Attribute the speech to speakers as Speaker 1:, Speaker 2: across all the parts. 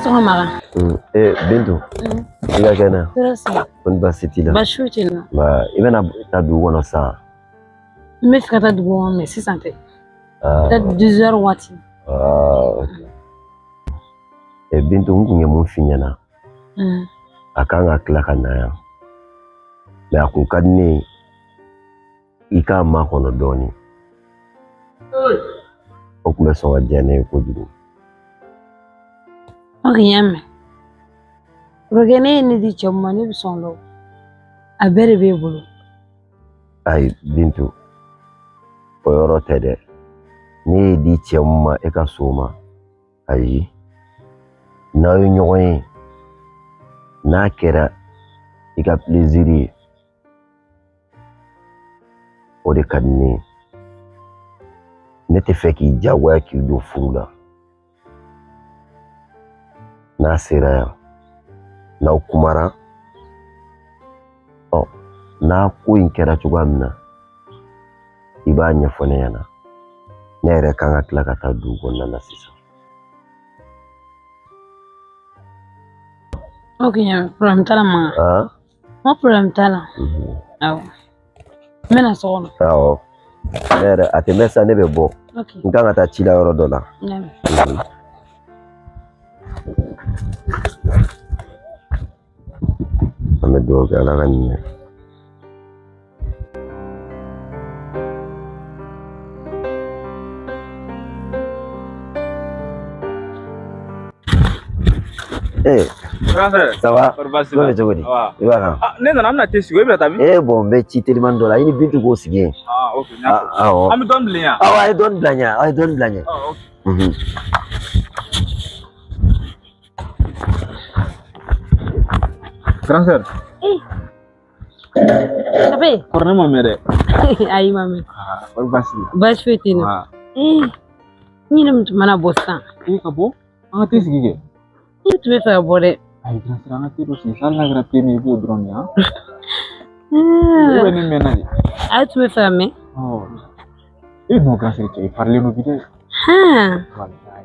Speaker 1: Sɔgɔma Makan.
Speaker 2: Eh, Bintu, i ka kɛnɛ?
Speaker 1: Tɔɔrɔ si.
Speaker 2: Ko ni baasi t'i la?
Speaker 1: Baasi foyi tɛ n na.
Speaker 2: Nba, i bɛna taa dugu kɔnɔ sisan?
Speaker 1: N bɛ fɛ ka taa dugu kɔnɔ mais sisan tɛ.
Speaker 2: Ah,
Speaker 1: Peut-être 10 heures waati.
Speaker 2: ah, ok. Eh, Bintu, n kun ye mun f'i ɲɛna? A kan ka tila ka na yan. Mais a kun ka di ne ye i k'a makɔnɔ dɔɔnin. O kun bɛ sɔn ka diya ne ye kojugu.
Speaker 1: Ok, n y'a mɛn. Kɔrɔkɛ, ne ye ne di cɛ min ma, ne bɛ sɔn o la o. A bɛɛ de b'e bolo.
Speaker 2: Ayi Bintu, o yɔrɔ tɛ dɛ. Ne ye di cɛ min ma e ka so ma, ayi. N'aw ye ɲɔgɔn ye, n'a kɛra i ka plaisir ye, o de ka di ne ye. Ne tɛ fɛ k'i jagoya k'i don furu la. N'a sera yan, n'aw kumara, ɔ n'a ko in kɛra cogoya min na, i b'a ɲɛfɔ ne ɲɛna. Ne yɛrɛ kan ka tila ka taa dugu kɔnɔna na sisan.
Speaker 1: Ok, n y'a mɛn. Problème t'a la Makan.
Speaker 2: Ah?
Speaker 1: N ko problème t'a la. Awɔ. N bɛna so kɔnɔ.
Speaker 2: Awɔ. Ne yɛrɛ a tɛ mɛn sa, ne bɛ bɔ.
Speaker 1: Ok.
Speaker 2: N kan ka taa ci la yɔrɔ dɔ la.
Speaker 1: N y'a mɛn.
Speaker 2: An bɛ dugawu kɛ Ala ka nin ɲɛ. Eh, ça va?
Speaker 3: Kɔri baasi
Speaker 2: Ko bɛ cogo di? I b'a kan?
Speaker 3: Ah, ne nana an bɛna te sigi, e bɛna taa min?
Speaker 2: Eh, bon, n bɛ ci telimani dɔ la. I ni Bintu k'o sigi yen.
Speaker 3: Ah, ok, n y'a faamu.
Speaker 2: Awɔ.
Speaker 3: An bɛ dɔɔnin bila yan.
Speaker 2: Awɔ, a ye dɔɔnin bila n ɲɛ. A ye dɔɔnin bila n ɲɛ.
Speaker 3: Ah, ok. Grand sœur.
Speaker 1: Sabe?
Speaker 3: Kɔrɔ ne ma mɛn dɛ.
Speaker 1: Ayi, ma mɛn.
Speaker 3: Ah, kɔri baasi t'i la?
Speaker 1: Baasi foyi tɛ n na.
Speaker 3: Ah.
Speaker 1: Eh, n yɛrɛ min tun mana bɔ sisan.
Speaker 3: E ka bɔ? An ka te sigi kɛ.
Speaker 1: Ne tun bɛ fɛ ka bɔ dɛ.
Speaker 3: Ayi, grand sœur, an ka te dɔ sigi. Hali n'a kɛra te min ye, i b'o dɔrɔn min, han. E bɛ ne mɛnna de.
Speaker 1: A tun bɛ fɛ ka mɛn.
Speaker 3: Ɔ. E non, grand sœur, cɛ, i parilen don bi dɛ.
Speaker 1: Han.
Speaker 3: Walayi.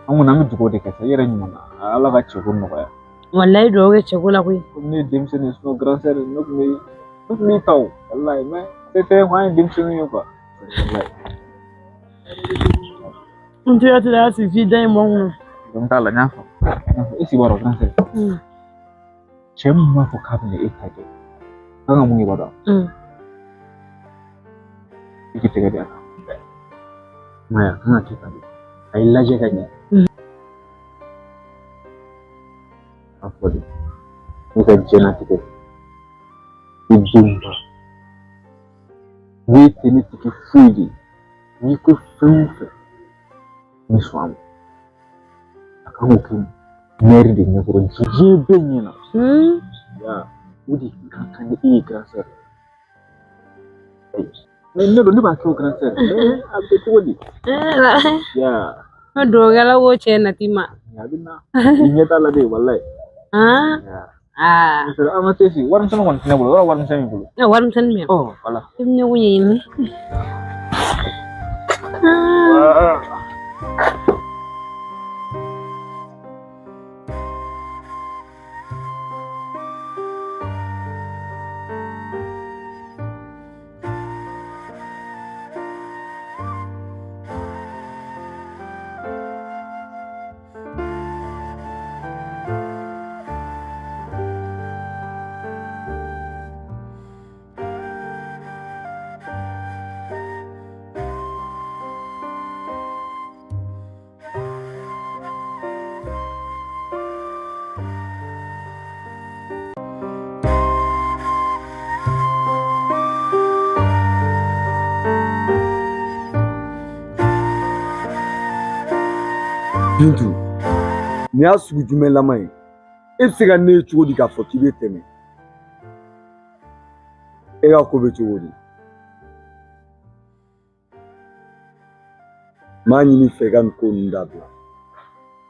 Speaker 3: An kɔni an bɛ dugawu de kɛ sa, i yɛrɛ ɲuman na. Ala ka cɛko nɔgɔya.
Speaker 1: Walayi, dugawu kɛ cɛko la koyi.
Speaker 3: Komi ne ye denmisɛnnin ye, sinon grand sœur, ne tun b'i ta o. Walayi, mais se tɛ ye quoi, an ye denmisɛnninw ye quoi. Walayi.
Speaker 1: N tɛ tɛ y'a sigi f'i da in bɔ n kunna.
Speaker 3: Dɔn t'a la, n y'a faamu. N y'a faamu. E sigi b'a dɔn, grand sœur. Cɛ min b'a fɔ k'a bɛna e ta kɛ, kan ka mun kɛ i b'a dɔn? I k'i tɛgɛ di a kan. I m'a ye, a kan ka kɛ tan de. A y'i lajɛ ka ɲɛ. A fɔ de, ne ka diɲɛlatigɛ, i denba, ne tɛ ne tigi foyi de ye. N'i ko fɛn o fɛn, ne sɔn a ma. A kan k'o kɛ mɛri de ɲɛkɔrɔ, diɲɛ bɛɛ ɲɛna. Ya, o de ka kan ni e ye, grand sœur. Mais ne don, ne b'a kɛ o, grand sœur. Mais a bɛ kɛ cogo di? Ya.
Speaker 1: N bɛ dugawu kɛ Ala k'o cɛ nati ma.
Speaker 3: A bɛ na. I ɲɛ t'a la de, walayi.
Speaker 1: Han?
Speaker 3: Ya.
Speaker 1: Aa.
Speaker 3: An ka te sigi. Warimisɛnnin kɔni tɛ ne bolo. Yɔrɔ warimisɛn b'i bolo.
Speaker 1: Ne warimisɛnnin bɛ yan.
Speaker 3: Ɔ, voilà.
Speaker 1: I bɛ ɲɔgɔn ɲɛɲini.
Speaker 3: Ah.
Speaker 4: Bintu, nin y'a sugu jumɛn lama ye? E bɛ se ka ne ye cogo di k'a fɔ k'i bɛ tɛmɛ? E ka ko bɛ cogo di? N b'a ɲini i fɛ i ka nin ko ninnu dabila.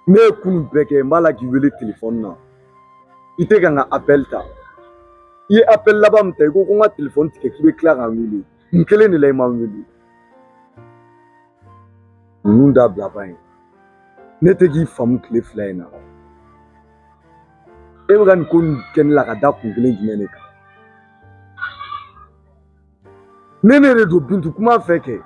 Speaker 4: Ne ye kunun bɛɛ kɛ n b'a la k'i wele telefɔni na. I tɛ ka n ka appel ta. I ye appel laban min ta, i ko ko n ka telefɔni tigɛ k'i bɛ tila ka n wele. Nin kelen de la i ma n wele. Ninnu dabila ban ye. Ne tɛ k'i faamu tile fila in na. E bɛ ka nin ko nin kɛ ne la ka da kun kelen jumɛn de kan? Ne de don Bintu, kuma fɛ kɛ.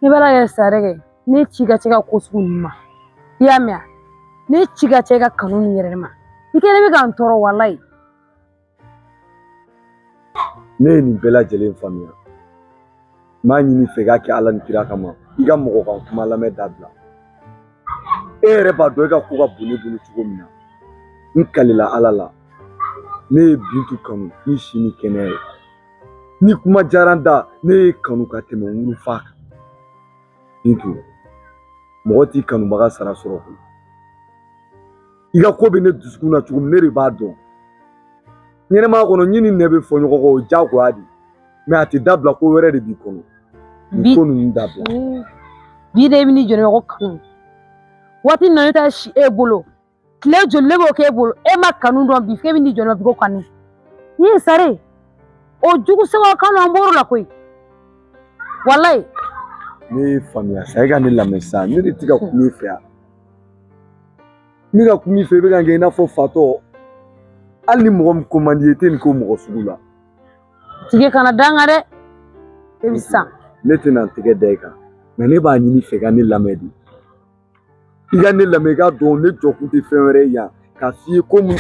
Speaker 1: Ne b'a lajɛ sare kɛ, ne ci ka cɛ ka ko sugu ninnu ma. I y'a mɛn wa? Ne ci ka cɛ ka kanu nin yɛrɛ ma. I kɛlen bɛ ka n tɔɔrɔ walayi.
Speaker 4: Ne ye nin bɛɛ lajɛlen faamuya. N b'a ɲini i fɛ i k'a kɛ Ala ni kira kama. I ka mɔgɔ kan kuma lamɛn dabila. E yɛrɛ b'a dɔn e ka ko ka bon ne bolo cogo min na. N kalila Ala la. Ne ye Bintu kanu ni si ni kɛnɛya ye. Ni kuma diyara n da, ne ye kanu ka tɛmɛ n wolofa kan. Bintu, mɔgɔ t'i kanubaga sara sɔrɔ koyi. I ka ko bɛ ne dusukun na cogo min, ne de b'a dɔn. Ɲɛnɛmaya kɔnɔ, ɲi ni nɛ bɛ fɔ ɲɔgɔn kɔ, o ye diyagoya de ye. Mɛ a tɛ dabila, ko wɛrɛ de b'i kɔnɔ. Nin ko ninnu dabila.
Speaker 1: Bi de i bɛ n'i jɔ ne ko kanu. Waati min na ne taa si e bolo, tile joli ne b'o k'e bolo, e ma kanu dɔn bi, f'e bɛ n'i jɔ ne ma bi ko kanu. I ye sare, o jugu sɛbɛn kanu an bɔr'o la koyi. Walayi.
Speaker 4: Ne ye faamuya sa, e ka ne lamɛn sa, ne de tɛ ka kuma i fɛ yan. Ne ka kuma i fɛ, i bɛ ka kɛ i n'a fɔ fatɔ. Hali ni mɔgɔ min ko man di i ye, i tɛ nin k'o mɔgɔ sugu la.
Speaker 1: Tigɛ kana da n kan dɛ. E bɛ san.
Speaker 4: Ne tɛna n tɛgɛ da i kan, nka ne b'a ɲini i fɛ i ka ne lamɛn de. I ka ne lamɛn, i k'a dɔn ne jɔ kun tɛ fɛn wɛrɛ ye yan k'a f'i ye ko mun.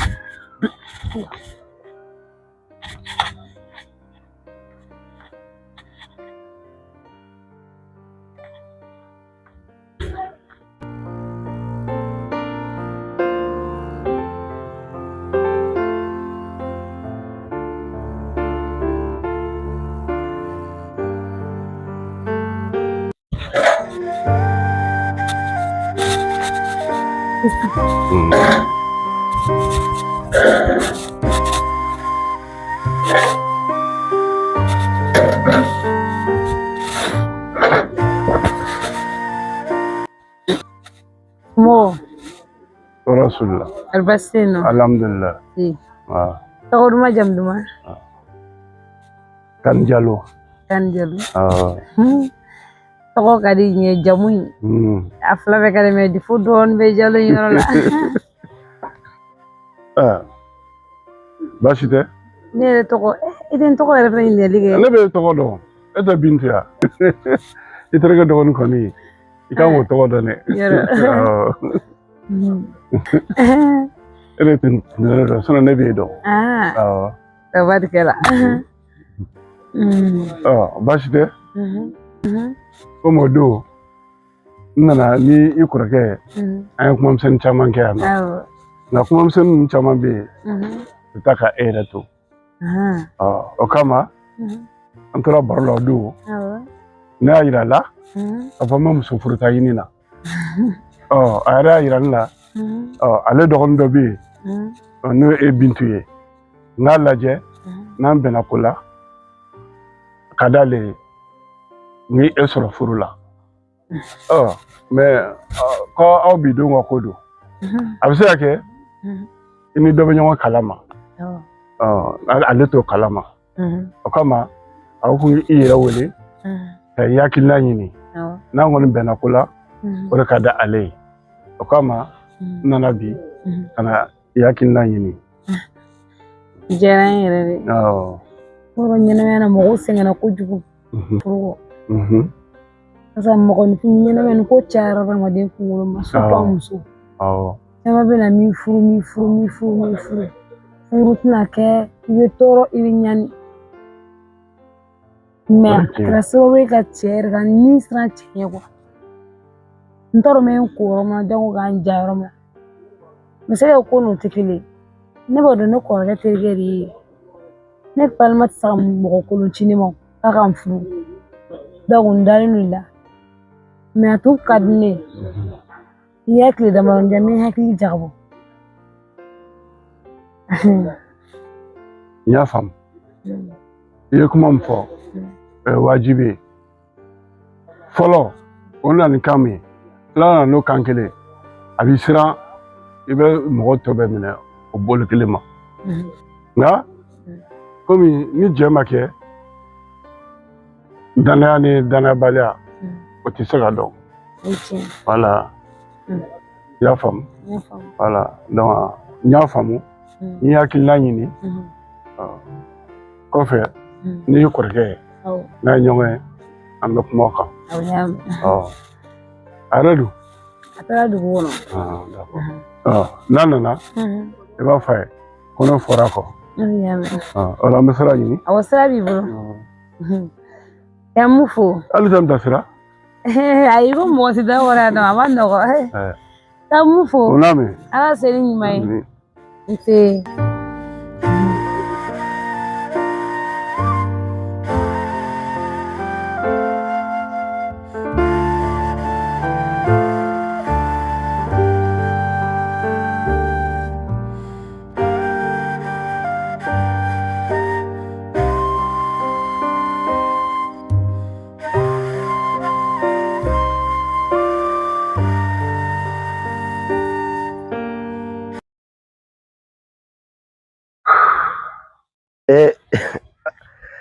Speaker 1: Mo.
Speaker 5: Rasulullah.
Speaker 1: Albasino.
Speaker 5: Alhamdulillah.
Speaker 1: Si. Tɔgɔ duman jamu duman?
Speaker 5: Kan Jalo.
Speaker 1: Kan Jalo. Tɔgɔ ka di n ye, jamu in. A fila bɛɛ ka di mɛ difo dɔɔnin bɛ Jalo in yɔrɔ la.
Speaker 5: Baasi tɛ?
Speaker 1: Ne yɛrɛ tɔgɔ, i tɛ n tɔgɔ yɛrɛ fana ɲininkali kɛ.
Speaker 5: Ne bɛ e tɔgɔ dɔn. E tɛ Bintu ya? I terikɛ dɔgɔnin kɔni. I kan k'o tɔgɔ dɔn dɛ.
Speaker 1: Yɔrɔ.
Speaker 5: E de tɛ ne dɔn, sinon ne b'e dɔn. Awɔ.
Speaker 1: Tabarikala.
Speaker 5: Baasi tɛ? Komi o don, n nana ni i kɔrɔkɛ ye, an ye kumamisɛnnin caman kɛ yan nɔ. Nka kumamisɛnnin ninnu caman bɛ yen, u bɛ taa ka e yɛrɛ to. O kama, an tora baro la o don, ne y'a yira a la k'a fɔ n bɛ muso furuta ɲini na. A yɛrɛ y'a yira ne la, ale dɔgɔnin dɔ bɛ yen, n'o ye e Bintu ye. N k'a lajɛ, n'an bɛnna ko la, ka d'ale ye, n ye e sɔrɔ furu la. Mɛ ko aw bi denw ka ko don. A bɛ se ka kɛ i ni dɔ bɛ ɲɔgɔn kalama. Ale t'o kalama. O kama, a ko i yɛrɛ wele ka i hakilina ɲini. N'an kɔni bɛnna ko la, o de ka di ale ye. O kama, n nana bi ka na i hakilina ɲini.
Speaker 1: Diyara n yɛrɛ de. Yɔrɔ ɲɛnamaya na mɔgɔw sɛgɛnna kojugu. Furu kɔ. Parce que mɔgɔninfin ɲɛnamaya ni ko cayara adamaden kunkolo ma, surtout an muso. Caman bɛ na min furu, min furu, min furu, min furu. Furu tɛna kɛ, i bɛ tɔɔrɔ, i bɛ ɲani. Mɛ a kɛra sababu ye ka cɛ yɛrɛ ka ni siran cɛ ɲɛ kuwa. N t'a dɔn n bɛ n ko yɔrɔ min na, janko k'an ja yɔrɔ min na. N bɛ se ka ko n'o tɛ kelen ye. Ne b'a dɔn ne kɔrɔkɛ terikɛ de ye. Ne balima tɛ se ka mɔgɔ kolon ci ne ma k'a ka n furu. Donc n dalen don i la. Mɛ a tun ka di ne ye. I ye tile damadɔ di yan, n bɛ n hakili jagabɔ.
Speaker 5: N y'a faamu. I ye kuma min fɔ, o ye wajibi ye. Fɔlɔ, o nana ni kan min ye, filanan nana n'o kan kelen ye. A b'i siran, i bɛ mɔgɔ tɔ bɛɛ minɛ o bolo kelen ma. Nka komi ni jɛ ma kɛ, danaya ni danayabaliya, o tɛ se ka dɔn. Voilà. I y'a faamu. Voilà. Donc n y'a faamu. N ye hakilina ɲini. Kɔfɛ n'i ye kɔrɔkɛ ye n'a ye ɲɔgɔn ye an bɛ kuma o kan. A yɛrɛ dun?
Speaker 1: A taara dugu kɔnɔ.
Speaker 5: N'a nana i b'a fɔ a ye ko ne fɔra kɔ. O la an bɛ sira ɲini.
Speaker 1: Awɔ, sira b'i bolo. Ka mun fo?
Speaker 5: Hali san bilasira.
Speaker 1: Ayi, ko mɔgɔ tɛ da kɔrɔ yan nɔ, a ma nɔgɔn. Ka mun fo?
Speaker 5: O n'a mɛn.
Speaker 1: Ala se ni ɲuman ye. Nse.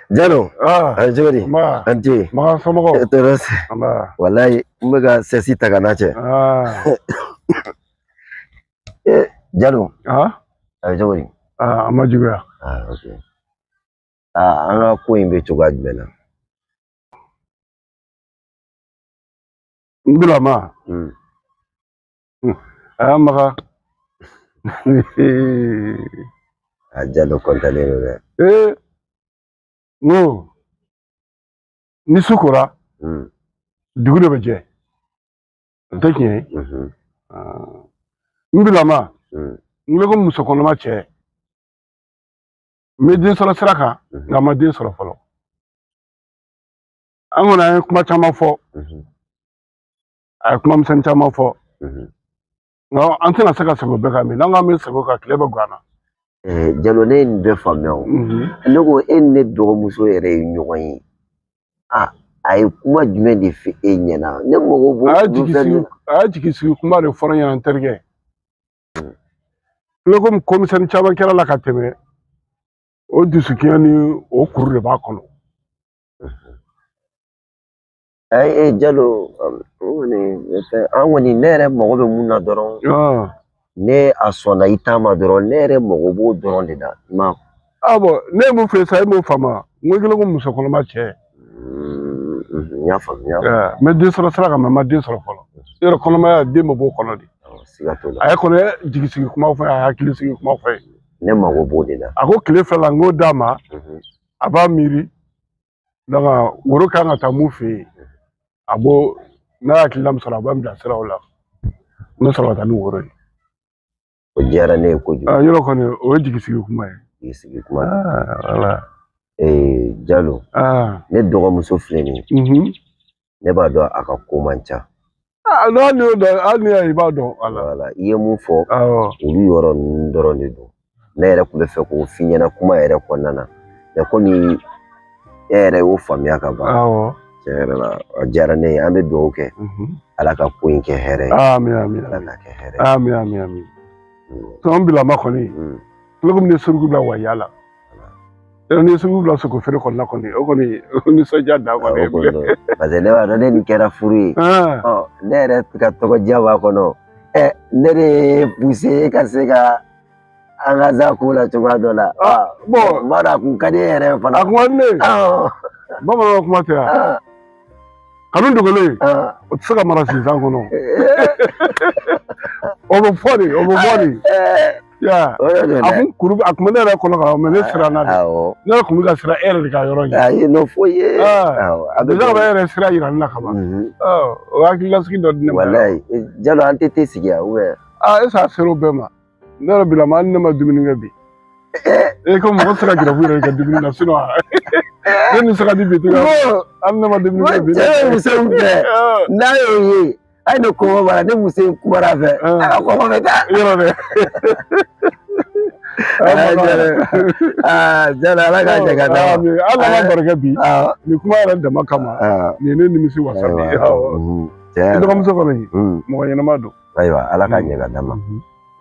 Speaker 2: Jalo, cogo di? An ce.
Speaker 5: Makan somɔgɔw?
Speaker 2: Tɔɔrɔ tɛ. Walayi, n bɛ ka sɛsi ta ka n'a cɛ. Jalo. A bɛ cogo di?
Speaker 5: A ma juguya.
Speaker 2: Ok. An ka ko in bɛ cogoya jumɛn na?
Speaker 5: N bilama. A y'a maga.
Speaker 2: A Jalo kɔntalen don dɛ.
Speaker 5: N ko ni su kora dugu de bɛ jɛ. O tɛ tiɲɛ ye. N bilama n ko muso kɔnɔma cɛ n bɛ den sɔrɔ sira kan nka n ma den sɔrɔ fɔlɔ. An kɔni an ye kuma caman fɔ. A ye kuma misɛnnin caman fɔ. Nka an tɛna se ka segin o bɛɛ kan bi. N'an k'an bɛ segin o kan tile bɛ gan na.
Speaker 2: Jalo, ne ye nin bɛɛ faamuya o. Ne ko e ni ne dɔgɔmuso yɛrɛ ye ɲɔgɔn ye. A ye kuma jumɛn de fɔ e ɲɛna? Ne mago b'o olu fɛn ninnu.
Speaker 5: A y'a jigi sigi kuma de fɔra n ɲɛna n terikɛ. Ne ko ko misɛnnin caman kɛra la ka tɛmɛ o dusukunya ni o kuru de b'a kɔnɔ.
Speaker 2: Jalo, an kɔni ne yɛrɛ mago bɛ mun na dɔrɔn. Ne a sɔnna i ta ma dɔrɔn, ne yɛrɛ mago b'o dɔrɔn de la. Ma.
Speaker 5: Bɔn, ne ye mun fɛ sisan, e m'o faamu. N ko i kɛlen ko muso kɔnɔma cɛ.
Speaker 2: N y'a faamuya.
Speaker 5: N bɛ den sɔrɔ sira kan mɛ n ma den sɔrɔ fɔlɔ. Yɔrɔ kɔnɔmaya den bɛ b'o kɔnɔ de.
Speaker 2: Siga t'o la.
Speaker 5: A ye kɔni jigi sigi kuma fɔ a ye hakili sigi kuma fɔ ye.
Speaker 2: Ne mago b'o de la.
Speaker 5: A ko tile fila la n k'o d'a ma. A b'a miiri. Donc woro kan ka taa mun fɛ yen. A b'o n'a hakilina min sɔrɔ a b'an bila sira o la. N bɛ sɔrɔ ka taa ni woro ye.
Speaker 2: O diyara ne ye kojugu.
Speaker 5: Yɔrɔ kɔni o ye jigi sigi kuma ye.
Speaker 2: Jigi sigi kuma.
Speaker 5: Voilà.
Speaker 2: Jalo. Ne dɔgɔmuso filɛ nin ye. Ne b'a dɔn a ka ko man ca.
Speaker 5: N'o y'o dɔn, hali n'i y'a ye i b'a dɔn.
Speaker 2: Voilà, i ye mun fɔ. Olu yɔrɔ ninnu dɔrɔn de don. Ne yɛrɛ tun bɛ fɛ k'o f'i ɲɛna kuma yɛrɛ kɔnɔna na. Mɛ komi e yɛrɛ y'o faamuya ka ban. Tiɲɛ yɛrɛ la, a diyara ne ye. An bɛ dugawu kɛ. Ala ka ko in kɛ hɛrɛ ye.
Speaker 5: Ami ami.
Speaker 2: Ala k'a kɛ hɛrɛ ye.
Speaker 5: Ami ami ami. Tɔn bilama kɔni. Ne komi ne suruku bila waya la. Ni ye suruku bila sogo feere kɔnɔna kɔni, o kɔni o nisɔndiya dan kɔni.
Speaker 2: Parce que ne b'a dɔn ne nin kɛra furu ye. Ne yɛrɛ ka tɔgɔdiya b'a kɔnɔ. Ne de ye poussé ka se ka an ka za ko la cogoya dɔ la.
Speaker 5: Bon,
Speaker 2: n b'a dɔn a kun ka di e yɛrɛ fana.
Speaker 5: A kun ka di ne ye. Bamananw kuma tɛ yan. Kanu dogolen, o tɛ se ka mara sinzan kɔnɔ. O bɛ fɔ de, o bɛ bɔ de. A kun kuru a kun bɛ ne yɛrɛ kɔnɔ ka ban mɛ ne siranna de. Ne yɛrɛ kun bɛ ka siran e yɛrɛ de ka yɔrɔ ɲɛ.
Speaker 2: Ayi, n'o foyi ye.
Speaker 5: A bɛ e yɛrɛ sira yira ne la ka ban. O hakililasigi dɔ di ne ma.
Speaker 2: Walayi, Jalo, an tɛ te sigi yan ou bien?
Speaker 5: E sa ser'o bɛɛ ma. Ne yɛrɛ bilama hali ne ma dumuni kɛ bi. E ko mɔgɔ tɛ se ka gɛrɛfu yɛrɛ kɛ dumuni na sinon ne ni se ka di bi tuguni. Hali ne ma dumuni kɛ bi.
Speaker 2: Cɛ ye muso in fɛ n'a y'o ye. Hali ne kɔngɔ b'a la, ne muso in kumara a fɛ, a ka kɔngɔ bɛ taa.
Speaker 5: Yɔrɔ dɛ.
Speaker 2: Jalo, Ala k'a jɛ ka d'a ma.
Speaker 5: Hali n'an ma baro kɛ bi, nin kuma yɛrɛ dama kama, nin ye ne nimisi wasa bi. I dɔgɔmuso kɔni, mɔgɔ ɲɛnama don.
Speaker 2: Ayiwa, Ala k'a ɲɛ ka d'a ma.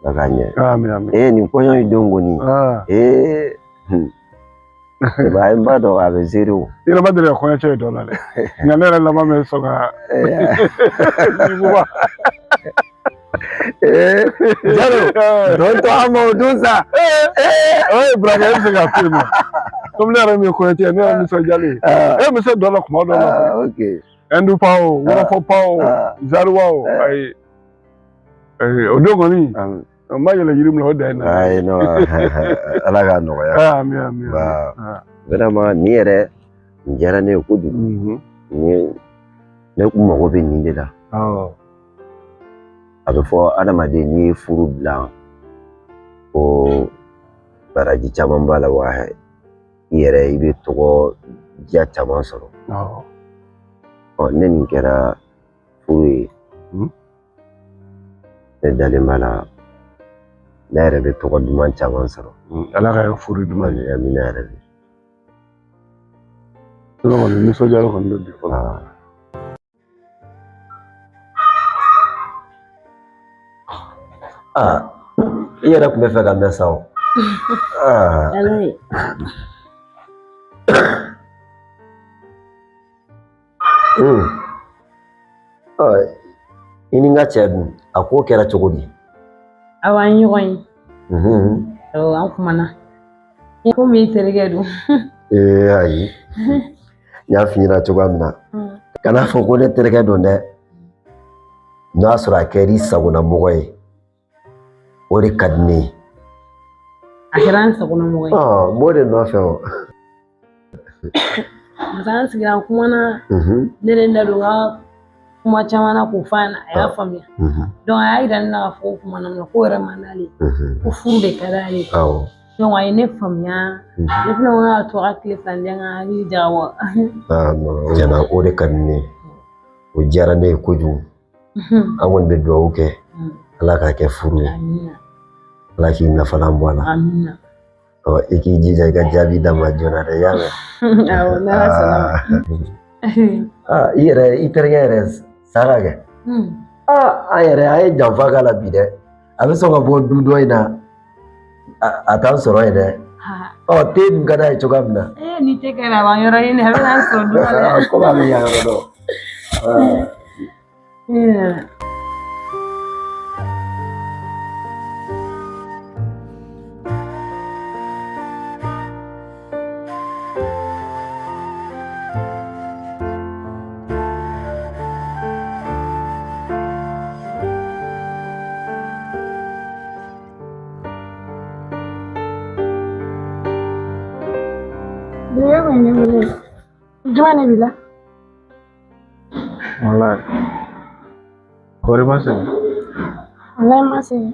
Speaker 2: Ala k'a ɲɛ.
Speaker 5: Ami ami.
Speaker 2: Nin kɔɲɔ in don kɔni. N b'a dɔn a bɛ zeri o.
Speaker 5: I yɛrɛ ma deli ka kɔɲɔcɛ ye dɔ la dɛ. Nka ne yɛrɛ laban bɛ sɔn ka.
Speaker 2: Jalo, dɔn to an ma o dun sa.
Speaker 5: Oye, Buraka, e bɛ se k'a to yen nɔ. Komi ne yɛrɛ min ye kɔɲɔcɛ ye, ne yɛrɛ nisɔndiyalen. E bɛ se dɔ la kuma dɔ la. Ɛndu pa o, wɔlɔfɔ pa o, zariwa o, ayi. O don kɔni, n ma yɛlɛ yiri min na, o dan ye na.
Speaker 2: Ayi, non, Ala k'a nɔgɔya.
Speaker 5: Ami, ami.
Speaker 2: Vraiment, nin yɛrɛ, nin diyara ne ye kojugu. Ne kun mago bɛ nin de la. A bɛ fɔ adamaden n'i ye furu bila ko baraji caman b'a la wa i yɛrɛ i bɛ tɔgɔ diya caman sɔrɔ. Ɔ ne nin kɛra furu ye, ne dalen b'a la ne yɛrɛ bɛ tɔgɔ duman caman sɔrɔ.
Speaker 5: Ala ka kɛ furu duman
Speaker 2: ye. Amina yɛrɛ bi.
Speaker 5: Ne kɔni nisɔndiyara kɔni don bi fɔlɔ.
Speaker 2: I yɛrɛ tun bɛ fɛ ka mɛn sa o. I ni n ka cɛ dun, a ko kɛra cogo di?
Speaker 1: Awɔ, an ye ɲɔgɔn ye. Awɔ, an kumana. Komi i terikɛ don.
Speaker 2: Ee ayi, n y'a f'i ɲɛna cogoya min na. Kana fɔ ko ne terikɛ don dɛ. N'a sɔrɔ a kɛra i sagona mɔgɔ ye, o de ka di ne ye.
Speaker 1: A kɛra n sagona mɔgɔ ye.
Speaker 2: N b'o de nɔfɛ o.
Speaker 1: Parce que an sigira an kumana, ne de da don n ka kuma caman na k'o f'a ɲɛna, a y'a faamuya. Donc a y'a yira ne la k'a fɔ ko kumana min na k'o yɛrɛ man d'ale ye, ko furu de ka d'ale ye. Donc a ye ne faamuya, ne fana ko k'a to a ka tile fila di an ka hakili jagabɔ.
Speaker 2: Tiɲɛna o de ka di ne ye, o diyara ne ye kojugu. An kɔni bɛ dugawu kɛ, Ala k'a kɛ furu ye, Ala k'i nafalan bɔ a la. I k'i jija i ka jaabi d'a ma joona dɛ, i y'a mɛn?
Speaker 1: Awɔ, n'Ala sɔnna ma.
Speaker 2: I yɛrɛ, i terikɛ yɛrɛ Sara kɛ. An yɛrɛ an ye janfa k'a la bi dɛ. A bɛ sɔn ka bɔ du dɔ in na, a t'an sɔrɔ yen dɛ. Ɔ te dun ka d'a ye cogoya min na.
Speaker 1: Ni te kɛra a b'an yɔrɔ ɲini, a bɛ n'an sɔrɔ du kɔnɔ.
Speaker 2: Komi a bɛ yan yɔrɔ dɔn.
Speaker 1: Jumɛn de b'i la?
Speaker 3: Wallahi. Kɔri ma sɛgɛn?
Speaker 1: Wallahi ma sɛgɛn.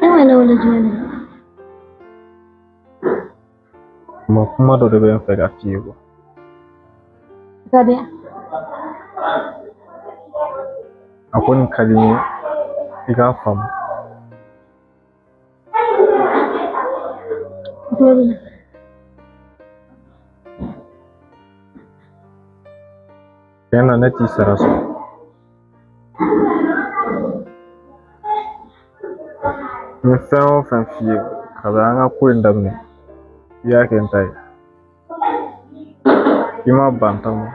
Speaker 1: E ma ne wele jumɛn de la?
Speaker 3: Ma kuma dɔ de bɛ n fɛ ka f'i ye quoi.
Speaker 1: Ka di yan.
Speaker 3: A ko nin ka di n ye i k'a faamu.
Speaker 1: Tulo b'i la.
Speaker 3: Tiɲɛ na ne t'i sara sɔrɔ. N ye fɛn o fɛn f'i ye kabi an ka ko in daminɛ, i y'a kɛ n ta ye. I ma ban ta ma.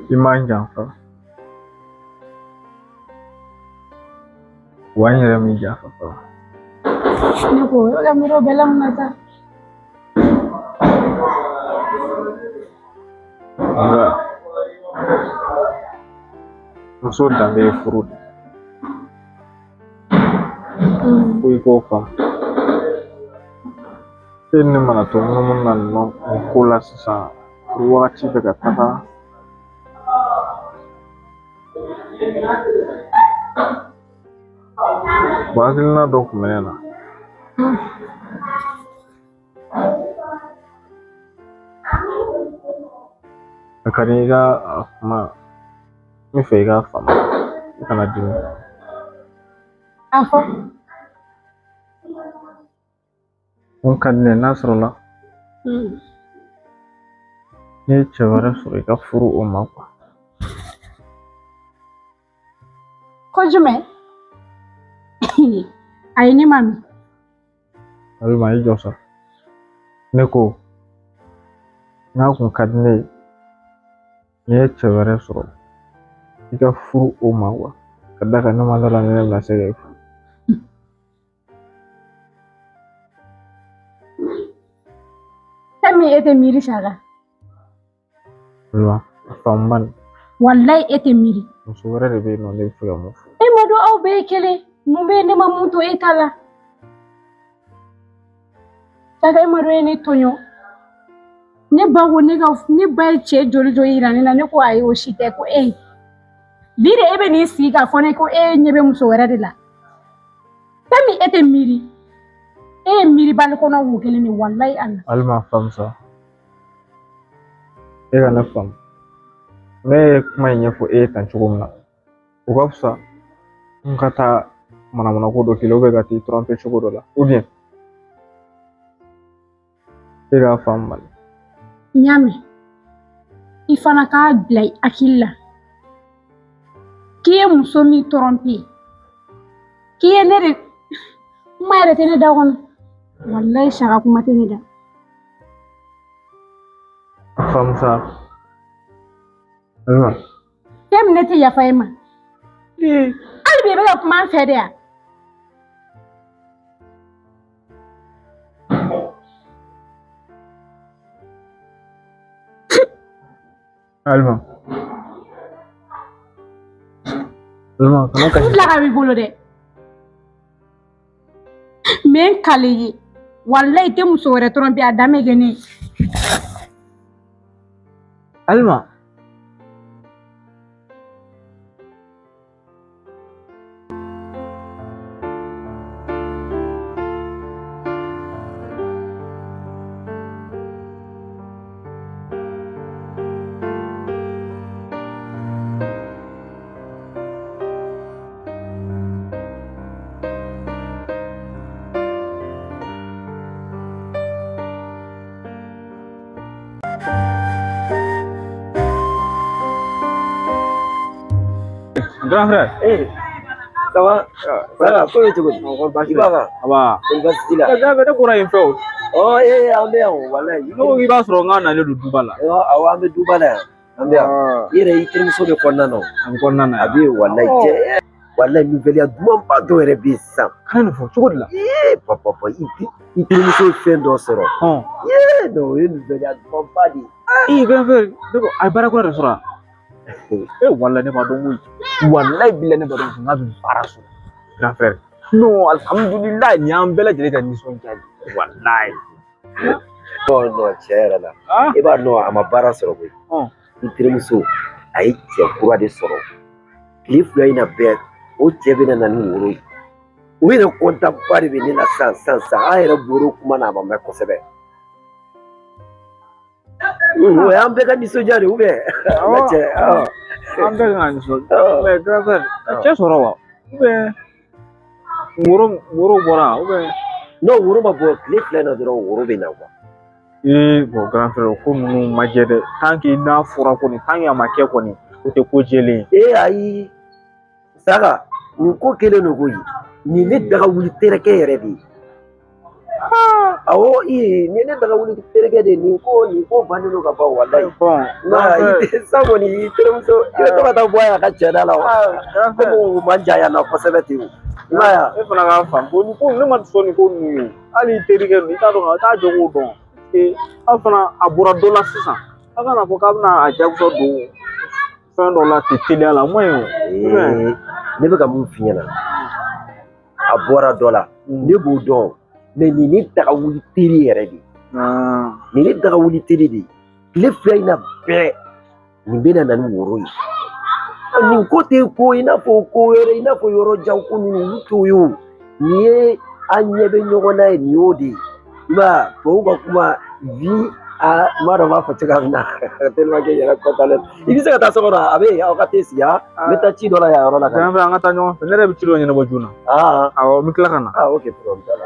Speaker 3: I ma n janfa. Wa n yɛrɛ m'i janfa fɔlɔ.
Speaker 1: Ne ko e bɛ ka miiri o bɛɛ la mun na sa?
Speaker 3: Nka muso danbe ye furu de ye. Ko i k'o faamu. E ni ne mana to munumunu na nin ko la sisan, furu wagati bɛ ka taga. Wa hakilina dɔ tun bɛ ne na. A ka di i ka a kuma, n bɛ fɛ i k'a faamu, i kana dimi.
Speaker 1: A fɔ.
Speaker 3: Mun ka di ne ye n'a sɔrɔla n'i ye cɛ wɛrɛ sɔrɔ i ka furu o ma quoi.
Speaker 1: jumɛn? Ayi ne ma mɛn.
Speaker 3: Alima i jɔ sa. Ne ko n'a kun ka di ne ye n'i ye cɛ wɛrɛ sɔrɔ i ka furu o ma wa ka d'a kan ne ma d'a la ne bɛna se ka i furu.
Speaker 1: Fɛn min e tɛ miiri Saka.
Speaker 3: Alima a faamu bani.
Speaker 1: Walayi e tɛ miiri.
Speaker 3: Muso wɛrɛ de bɛ yen nɔ ne bɛ fɛ ka mun furu.
Speaker 1: E ma dɔn aw bɛɛ ye kelen. Mun bɛ yen ne ma mun to e ta la? Saka e ma dɔn e ne tɔɲɔ. Ne ba ko ne ka ne ba ye cɛ joli joli yira ne la ne ko ayi o si tɛ ko e. Bi de e bɛ n'i sigi k'a fɔ ne ko e ɲɛ bɛ muso wɛrɛ de la. Fɛn min e tɛ miiri. E ye miiribali kɔnɔ wo kelen de walayi Ala.
Speaker 3: Alima faamu sa. E ka ne faamu. Ne ye kuma in ɲɛfɔ e ye tan cogo min na o ka fisa n ka taa manamana ko dɔ k'i la ka t'i tromper cogo dɔ la e k'a faamu bani.
Speaker 1: N y'a mɛn. I fana k'a bila i hakili la k'i ye muso min tromper k'i ye ne de kuma yɛrɛ tɛ ne da kɔnɔ walayi Saka kuma tɛ ne da.
Speaker 3: Faamu sa. Alima.
Speaker 1: Fɛn min ne tɛ yafa e ma. Hali bi e bɛ ka kuma an fɛ de yan.
Speaker 3: Alima. Alima kana kasi.
Speaker 1: N bila ka b'i bolo dɛ. N bɛ n kale ye. Walayi i tɛ muso wɛrɛ tromper a dan bɛ kɛ ne ye.
Speaker 3: Alima. Grand frère.
Speaker 2: Eh, ça va? Ça va, ko bɛ cogo di? I b'a kan?
Speaker 3: Aba.
Speaker 2: Ko baasi t'i la?
Speaker 3: Grand frère, ne bɔra yen fɛ o.
Speaker 2: Ɔ ee an bɛ yan o walayi.
Speaker 3: Ne ko k'i b'a sɔrɔ n k'a nalen don duba la.
Speaker 2: Awɔ an bɛ duba la yan. An bɛ yan. I yɛrɛ i terimuso bɛ kɔnɔna na o.
Speaker 3: A bɛ kɔnɔna na.
Speaker 2: A bɛ yen walayi cɛ. Walayi nouvelle dumanba dɔ yɛrɛ bɛ yen sisan.
Speaker 3: Kana nin fɔ cogo di la?
Speaker 2: Ee papa i terimuso ye fɛn dɔ sɔrɔ. Ee non o ye nouvelle dumanba de ye.
Speaker 3: Ee grand frère, ne ko a ye baara kura de sɔrɔ wa? E walayi ne b'a dɔn koyi. Walayi bilayi ne b'a dɔn k'a bɛ baara sɔrɔ. Grand frère. Non alhamdulilayi nin y'an bɛɛ lajɛlen ka nisɔndiya de ye walayi.
Speaker 2: Non non tiɲɛ yɛrɛ la. I b'a dɔn a ma baara sɔrɔ koyi. I terimuso a ye cɛ kura de sɔrɔ. Tile fila in na bɛɛ o cɛ bɛna na ni woro ye. O yɛrɛ kɔntan ba de bɛ ne la sisan sisan sisan an yɛrɛ bɔr'o kuma na a ma mɛn kosɛbɛ. O y'an bɛɛ ka nisɔndiya de ye an ka cɛ.
Speaker 3: An bɛɛ kan ka nisɔndiya. Mais grand frère, ka cɛ sɔrɔ wa? Woro bɔra
Speaker 2: Non woro ma bɔ tile fila in na dɔrɔn woro bɛ na quoi.
Speaker 3: Ee bon grand frère o ko ninnu ma jɛ dɛ. Tant que n'a fɔra kɔni tant que a ma kɛ kɔni o tɛ ko jɛlen ye.
Speaker 2: Ee ayi Saka nin ko kɛlen don koyi. Nin ne daga wuli terikɛ yɛrɛ de ye. Awɔ ee nin ne daga wuli terikɛ de ye nin ko bannen don ka ban walayi.
Speaker 3: Bon
Speaker 2: nka sisan kɔni i terimuso i bɛ to ka taa bɔ a ye a ka cɛ da la wa. Komi o man jan yan nɔ kosɛbɛ ten o. I m'a ye wa.
Speaker 3: E fana k'a faamu bon nin ko ne ma sɔn nin ko ninnu ye hali i terikɛ ninnu i t'a dɔn a t'a jɔ k'o dɔn aw fana a bɔra dɔ la sisan aw kana fɔ k'a bɛna a jagosa don fɛn dɔ la ten teliya la o man ɲi o.
Speaker 2: Ne bɛ ka mun f'i ɲɛna a bɔra dɔ la ne b'o dɔn mais nin ne daga wuli teri yɛrɛ de ye. Nin ne daga wuli teri de ye tile fila in na bɛɛ nin bɛna na ni woro ye. Nin ko tɛ ko i n'a fɔ ko wɛrɛ i n'a fɔ yɔrɔ jan ko ninnu olu t'o ye o. Nin ye an ɲɛ bɛ ɲɔgɔn na ye nin y'o de ye. I m'a ye tubabuw ka kuma vi a n b'a dɔn n b'a fɔ cogoya min na tellement que n yɛrɛ kɔntannen don. I bɛ se ka taa so kɔnɔ a bɛ yen aw ka t'e sigi n bɛ taa ci dɔ la yan yɔrɔ la ka na.
Speaker 3: An ka taa ɲɔgɔn fɛ ne yɛrɛ bɛ ci dɔ ɲɛnabɔ joona. Awɔ n bɛ tila ka na.
Speaker 2: Ok problème t'a la.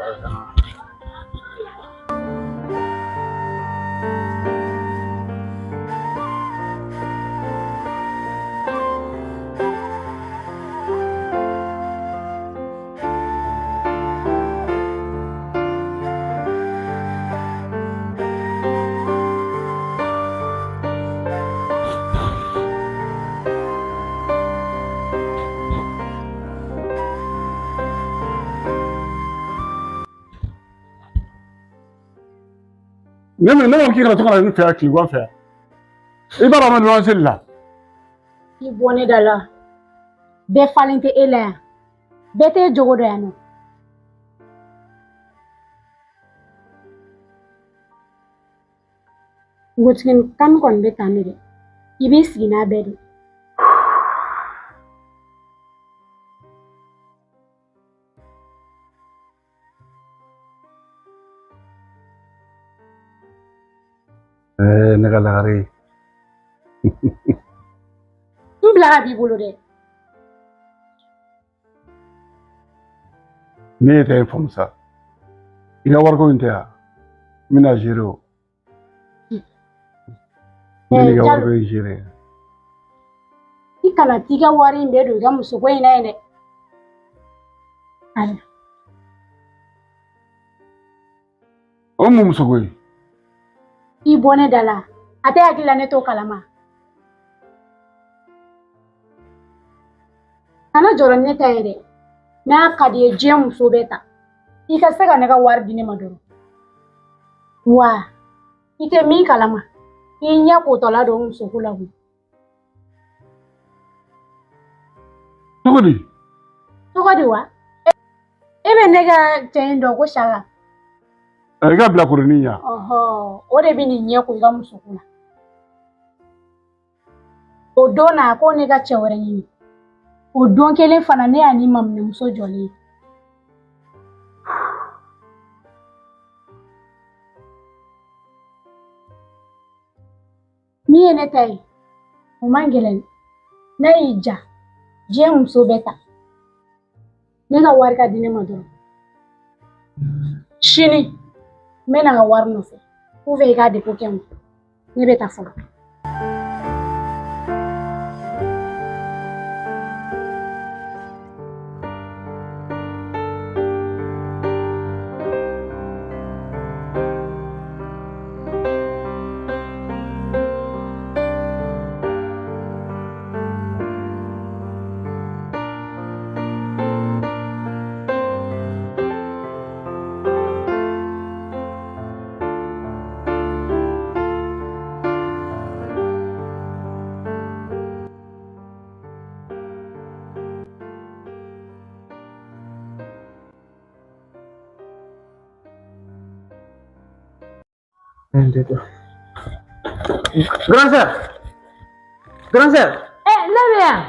Speaker 5: Ne ne ko k'i kana to ka na ne fɛ yan tilegan fɛ yan. I b'a dɔn an bɛ luwanse de la.
Speaker 6: I bɔ ne da la. Bɛɛ falen tɛ e la yan. Bɛɛ t'e jogo dɔn yan nɔ. Npogotiginin kanu kɔni bɛ tan de dɛ. I b'i sigi n'a bɛɛ de.
Speaker 5: Ne ka lagare.
Speaker 6: N bila ka b'i bolo dɛ.
Speaker 5: Ne ye ta in faamu sa. I ka wariko in tɛ yan. N bɛna gérer o. N bɛna i ka wariko in gérer.
Speaker 6: I kana t'i ka wari in bɛɛ don i ka musoko in na yen dɛ. Ayi.
Speaker 5: O mun musoko ye?
Speaker 6: I bɔ ne da la. A tɛ hakili la ne t'o kalama. Kana jɔrɔ ni ne ta ye dɛ. N'a ka di i ye diɲɛ muso bɛɛ ta. I ka se ka ne ka wari di ne ma dɔrɔn. Wa i tɛ min kalama. I ɲɛ kotɔla don musoko la koyi.
Speaker 5: Cogo di?
Speaker 6: Cogo di wa? E bɛ ne ka cɛ in dɔn ko Saka.
Speaker 5: I ka bila kurunin ɲɛ.
Speaker 6: Ɔhɔ, o de bɛ nin ɲɛ ko i ka musoko la. O don na ko ne ka cɛ wɛrɛ ɲini. O don kelen fana ne y'a ni maminɛmuso jɔlen ye. Min ye ne ta ye, o man gɛlɛn. N'a y'i ja, diɲɛ muso bɛɛ ta. Ne ka wari ka di ne ma dɔrɔn. Sini, n bɛ na n ka wari nɔfɛ. Ou bien i k'a dépôt kɛ n kun. Ne bɛ taa fɔlɔ.
Speaker 3: Grand sœur! Grand sœur!
Speaker 1: Eh, ne bɛ yan.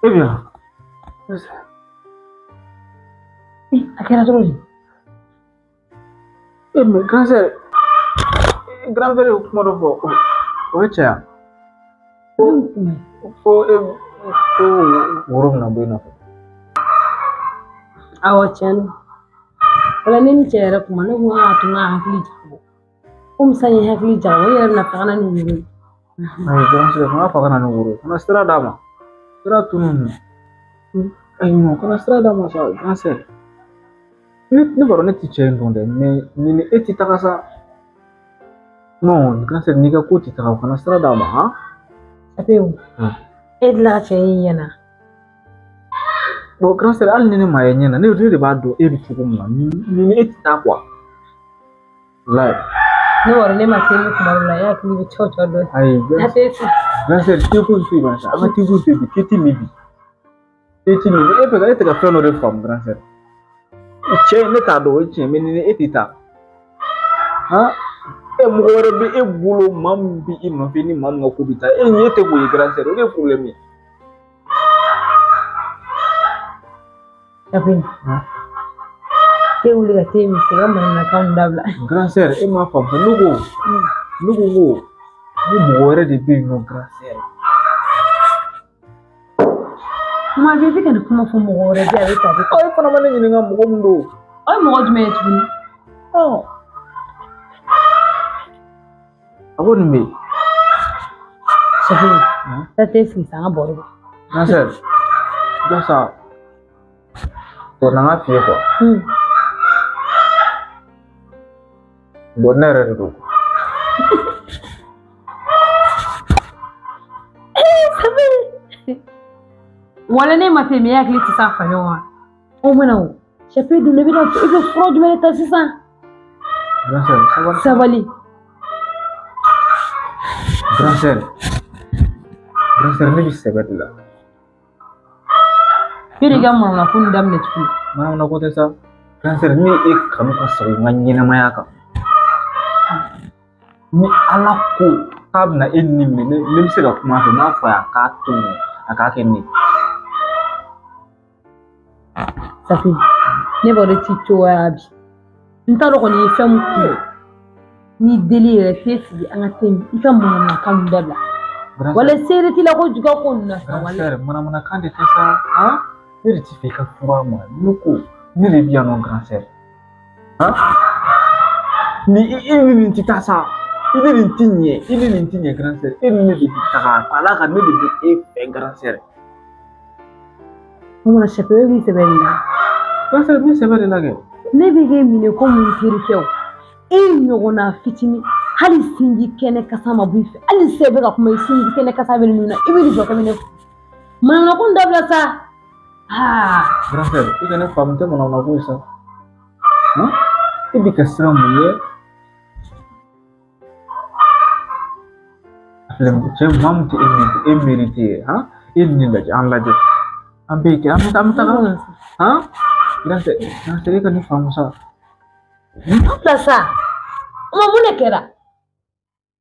Speaker 3: Eh bien.
Speaker 1: A kɛra cogo di?
Speaker 3: Eh, mais grand sœur, grand frère ye kuma dɔ fɔ, o ye tiɲɛ ye wa? Ko e ko woro bɛna bɔ i nɔfɛ.
Speaker 1: Awɔ, tiɲɛ don. O la ne ni cɛ yɛrɛ kuma ne ko k'a to n ka hakili jagabɔ. Komi sisan n ye hakili jagabɔ, i yɛrɛ bɛna taga na ni woro ye.
Speaker 3: Ayi, grand sœur, kana fɔ ka na ni woro ye. Kana sira d'a ma. Sira tunun. Ayi, non, kana sira d'a ma sa, grand sœur. Ne b'a dɔn ne ti cɛ in dɔn dɛ, mais nin ni e ti taga sa. Non, grand sœur, n'i ka ko ti taga, kana sira d'a ma, han?
Speaker 1: Sapewu, e delila ka cɛ in ɲɛna.
Speaker 3: Bon, grand sœur, hali ni ne ma ye ɲɛ na, ne de b'a dɔn e bɛ cogo min na, nin ni e ti taa quoi. Walayi.
Speaker 1: Ne b'a dɔn ne ma se kuma dɔ la, e hakili bɛ cɛw cɛw dɔn.
Speaker 3: Ayi, grand sœur, te ko in to yen ban sa, an ka te ko in to yen bi, te ti min bi. Te ti min bi, e fɛ ka e tɛ ka fɛn dɔ de faamu, grand sœur. Cɛ in ne t'a dɔn, o ye tiɲɛ mais nin ni e ti taa. Han? E mɔgɔ wɛrɛ bɛ e bolo maa min bɛ i nɔfɛ ni maa min ka ko bɛ taa, e ɲɛ tɛ k'o ye grand sœur, o de ye problème ye.
Speaker 1: Sapewu, te wuli ka te min i ka manamanakanw dabila.
Speaker 3: Grand sœur, e m'a faamu ne ko n ko mɔgɔ wɛrɛ de bɛ yen nɔ grand sœur.
Speaker 1: Kuma bɛɛ i bɛ ka nin kuma fɔ mɔgɔ wɛrɛ bɛ yen a bɛ tan a bɛ tan.
Speaker 3: E fana ma ne ɲininka mɔgɔ min don.
Speaker 1: O ye mɔgɔ jumɛn ye tuguni?
Speaker 3: A ko nin bɛ yen.
Speaker 1: Sapewu, taa te sigi sa an ka baro kɛ.
Speaker 3: Grand sœur, jɔ sa. Bon, na n ka f'i ye quoi. Bon, ne yɛrɛ de don.
Speaker 1: Wala ne ma te min e hakili tɛ s'a fa ɲɔgɔn ma. O mana o, Sapewu dun i bɛna i bɛ fura jumɛn de ta sisan?
Speaker 3: Grand sœur, sabali.
Speaker 1: Sabali.
Speaker 3: Grand sœur. Grand sœur, ne bɛ sɛbɛ de la.
Speaker 1: I ka manamana ko nin daminɛ tuguni.
Speaker 3: Manamana ko tɛ sa. Grand sœur, ne ye e kanu ka sago n ka ɲɛnamaya kan. Ni Ala ko k'a bɛna e ni minɛ, ne bɛ se ka kuma a fɛ, n b'a fɔ a ye a k'a to yen, a k'a kɛ ne ye.
Speaker 1: Safi, ne b'a dɔn i t'i cogoya bi. N t'a dɔn kɔni i ye fɛn min kun. N'i deli yɛrɛ t'e sigi an ka te min, i ka manamanakan ninnu dabila. Wala seere t'i la ko juguya ko ninnu na sa
Speaker 3: Grand
Speaker 1: wala.
Speaker 3: sœur, manamanakan de tɛ sa. Han? Ne de t'i fɛ i ka furu a ma. Ne ko ne de bɛ yan nɔ grand sœur. Han? Ni i ni nin tɛ taa sa. I ni nin ti ɲɛ, i ni nin ti ɲɛ grand sœur. E ni ne de bɛ taga. Ala ka ne de bɛ e fɛ grand sœur.
Speaker 1: O mana Safi, e b'i sɛbɛ nin na.
Speaker 3: Grand sœur, n bɛ sɛbɛ de la kɛ.
Speaker 1: Ne bɛ k'e minɛ komi n terikɛ o. E ɲɔgɔnna fitinin, hali sinji kɛnɛ kasa ma bɔ i fɛ, hali sisan i bɛ ka kuma i sinji kɛnɛ kasa bɛ ninnu na, i bɛ nin jɔ kɛ ne manamana ko in dabila sa. Aa.
Speaker 3: Grand sœur, i ka ne faamu tɛ manamana ko ye sa. Han? E bɛ ka siran mun ɲɛ? A filɛ cɛ maa min tɛ e mérite, e mérite ye, han? E ni ne lajɛ, an lajɛ. An bɛ kɛ, an bɛ taa, an bɛ taga. Han? Grand sœur, grand sœur, e ka ne faamu sa.
Speaker 1: Dabila sa. O ma mun de kɛra?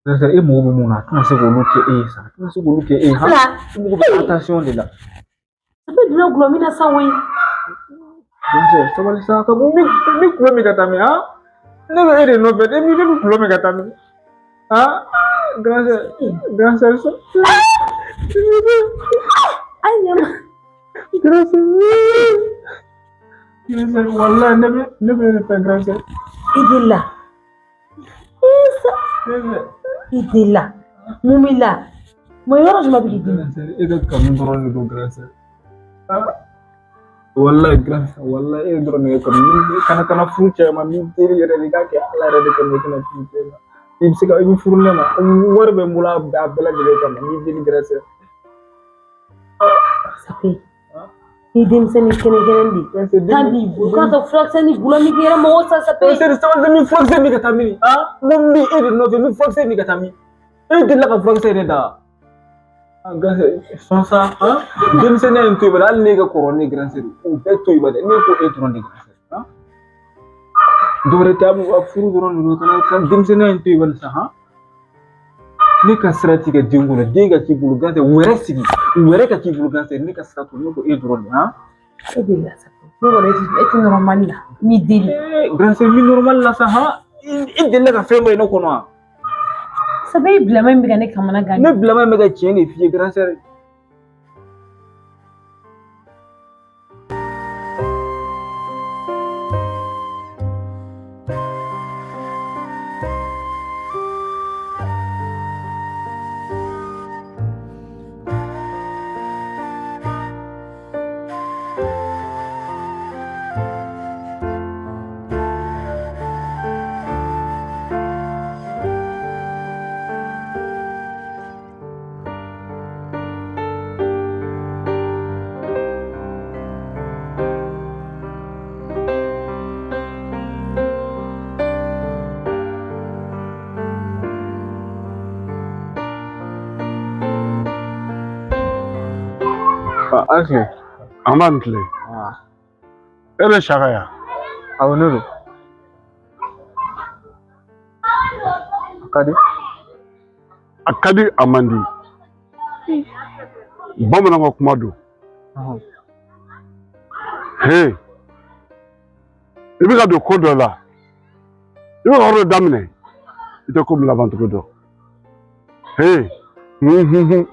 Speaker 3: Grand sœur, e mago bɛ mun na? A tɛna se k'olu kɛ e ye sa. A tɛna se k'olu kɛ e ye, han?
Speaker 1: Fila.
Speaker 3: E mago bɛ attention de la.
Speaker 1: A bɛ donna gulɔ min na sa koyi.
Speaker 3: Grand sœur, sabali sa, ka bɔ min gulɔ min ka taa min, han? Ne bɛ e de nɔfɛ, ne bɛ gulɔ min ka taa min. Han? Grand sœur, grand sœur, sa.
Speaker 1: Ayi ɲama.
Speaker 3: Grand sœur. Grand sœur, wallahi ne bɛ e de fɛ grand sœur.
Speaker 1: I delila. Isa.
Speaker 3: Ne bɛ.
Speaker 1: I delila. Mun b'i la? Mun yɔrɔ jumɛn bɛ k'i dimi?
Speaker 3: Grand sœur, e ka kanu dɔrɔn de don grand sœur. Ah. Wallahi grand sœur, wallahi e dɔrɔn de ka kanu. Kana furu cɛ ma, ni teri yɛrɛ de k'a kɛ Ala yɛrɛ de kama i kana furu cɛ ma. I bɛ se ka i bɛ furu ne ma, wari bɛ n bolo a bɛɛ lajɛlen kama, n b'i deli grand sœur.
Speaker 1: Safi. I denmisɛnnin kɛnɛ kɛnɛ de. Tan b'i bolo. K'a sɔrɔ furakisɛ ni gulɔ min k'i yɛrɛ mago sa Safi.
Speaker 3: Grand sœur, sabali n bɛ furakisɛ min ka taa min? Ah, n ko n bɛ e de nɔfɛ, n bɛ furakisɛ min ka taa min? E delila ka furakisɛ yɛrɛ ta? Ah, grand sœur, sɔn sa, ah? Denmisɛnninya in to yen bari, hali ne ka kɔrɔ ne grand sœur, o bɛɛ to yen bari, ne ko e dɔrɔn de grand sœur, ah? Dɔwɛrɛ tɛ, a bɛ furu dɔrɔn de don, kana ka denmisɛnninya in to yen bari sa, han? Ne ka sira t'i ka den kɔnɔ, den ka k'i bolo grand sœur, u yɛrɛ sigi, u yɛrɛ ka k'i bolo grand sœur, ne ka sira to, ne ko e dɔrɔn de, han?
Speaker 1: E delila Safi. Ne kɔni e tɛ normal la. N b'i deli.
Speaker 3: Grand sœur, n bɛ normal la sa, han? I delila ka fɛn dɔ ye ne kɔnɔ wa?
Speaker 1: Safi, i bilama in bɛ ka ne kamana gan.
Speaker 3: Ne bilama in bɛ ka tiɲɛ de f'i ye grand sœur.
Speaker 5: An tile. An b'a tile. E bɛ saka yan?
Speaker 3: Awɔ, ne don. A ka di?
Speaker 5: A ka di, a man di. Bamananw ka kuma don. He, i bɛ ka don ko dɔ la, i bɛ ka yɔrɔ dɔ daminɛ, i tɛ ko min laban cogo dɔn. He, hun hun hun.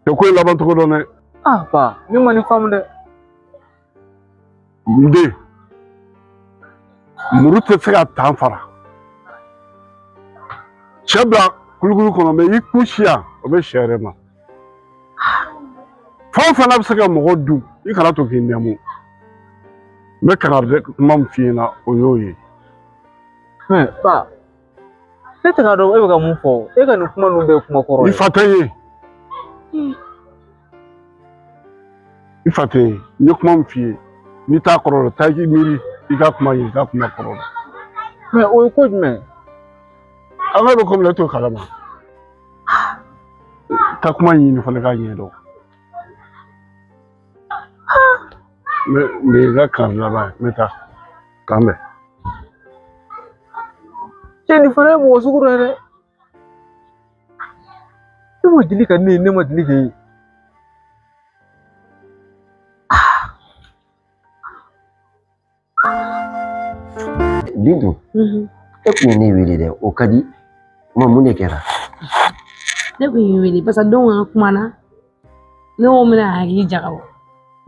Speaker 5: Tɛ ko in laban cogo dɔn dɛ.
Speaker 3: Ah ba, ne ma nin faamu dɛ.
Speaker 5: N den, muru tɛ se ka tan fara. Cɛ bila kulukulu kɔnɔ, mɛ i kun si yan, o bɛ sɛ yɛrɛ ma. Fɛn o fɛn n'a bɛ se ka mɔgɔ dun, i kana to k'i nɛmu. N bɛ kangari kuma min f'i ɲɛna, o y'o ye.
Speaker 3: Mɛ ba, ne tɛ k'a dɔn e bɛ ka mun fɔ. E ka nin kuma ninnu bɛɛ ye kuma kɔrɔ ye.
Speaker 5: I fa tɛ n ye. I fa tɛ n ye. N ye kuma min f'i ye, n'i t'a kɔrɔ dɔn, taa i k'i miiri. I ka kuma ɲini, i ka kuma kɔrɔ dɔn.
Speaker 3: Mais o ye ko jumɛn ye?
Speaker 5: An ka bɛ ko min na, e t'o kalama. Ka kuma ɲini fana k'a ɲɛdɔn. Nin ye n ka kan laban ye, n bɛ taa. K'an bɛn.
Speaker 3: Cɛ, nin fana ye mɔgɔ sugu dɔ ye dɛ. E ma deli ka ne ye, ne ma deli k'e ye.
Speaker 2: Bintu, e kun ye ne wele dɛ, o ka di. Kuma mun de kɛra?
Speaker 1: Ne kun y'i wele parce que don an kumana, ne ko n bɛna hakili jagabɔ.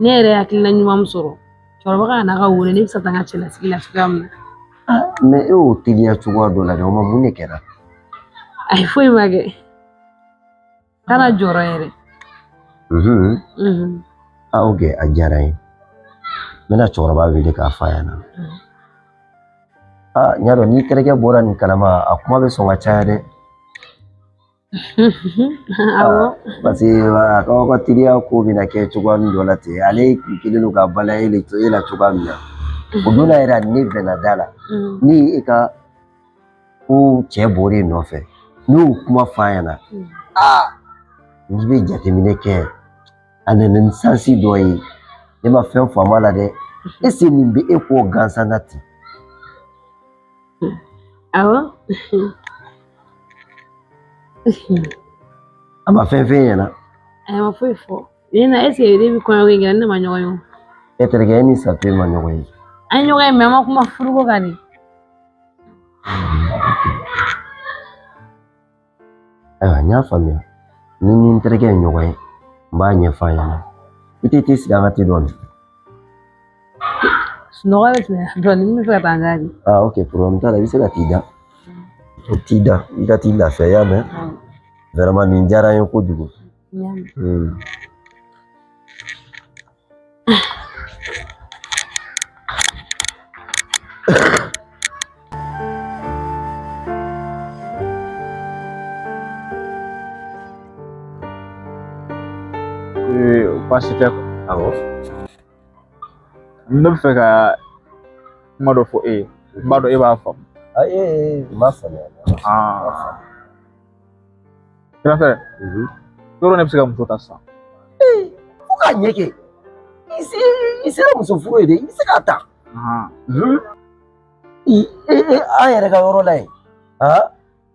Speaker 1: Ne yɛrɛ ye hakilina ɲuman min sɔrɔ, cɛkɔrɔba ka n'a ka wele, ne bɛ se ka taa n ka cɛlasigi la cogoya min na.
Speaker 2: Mais e y'o teliya cogoya dɔ la dɛ, o ma mun de kɛra?
Speaker 1: Ayi, foyi ma kɛ. Kana jɔrɔ yɛrɛ.
Speaker 2: Ah, ok, a diyara n ye. N bɛna cɛkɔrɔba wele k'a f'a ɲɛna. Ah, n y'a dɔn n'i terikɛ bɔra nin kalama, a kuma bɛ sɔn ka caya dɛ.
Speaker 1: Awɔ.
Speaker 2: Parce que a ka ka teriya ko bɛna kɛ cogoya min dɔ la ten, ale kun kɛlen don ka bala e la cogoya min na. O don na yɛrɛ, a ni ne bɛnna da la. Ni e ka ko cɛ bɔr'e nɔfɛ, n'o y'o kuma f'a ɲɛna, aa, n'i bɛ jateminɛ kɛ, a nana ni sansi dɔ ye, ne ma fɛn faamu a la dɛ. Est-ce que nin bɛ e kɔ gansan na ten?
Speaker 1: Awɔ.
Speaker 2: A ma fɛn f'e ɲɛna?
Speaker 1: A ma foyi fɔ. Ne na, est-ce que ne bɛ kɔɲɔko in kɛ, ne ma ɲɔgɔn ye o.
Speaker 2: E terikɛ, e ni Safi ma ɲɔgɔn ye?
Speaker 1: An ye ɲɔgɔn ye, mais an ma kuma furuko kan de.
Speaker 2: Ayiwa, n y'a faamuya. Ni ni n terikɛ ye ɲɔgɔn ye, n b'a ɲɛfɔ a ɲɛna. I tɛ t'i sigi an ka te dɔɔni.
Speaker 1: Sunɔgɔ bɛ tɛmɛ dɔɔni, n bɛ fɛ ka taa n da de.
Speaker 2: Ah, ok, problème t'a la, i bɛ se ka t'i da. T'i da, i ka t'i lafiya, i y'a mɛn? Vraiment, nin diyara n ye kojugu.
Speaker 1: N y'a mɛn.
Speaker 3: Baasi tɛ.
Speaker 2: Awɔ.
Speaker 3: Ne bɛ fɛ ka kuma dɔ fɔ e ye. N b'a dɔn e b'a faamu.
Speaker 2: Ayi, n b'a faamuya.
Speaker 3: Grand frère, yɔrɔ ne bɛ se ka muso ta sisan?
Speaker 2: Fo k'a ɲɛ kɛ. I sera muso furu ye dɛ, i bɛ se k'a ta. An yɛrɛ ka yɔrɔ la yen,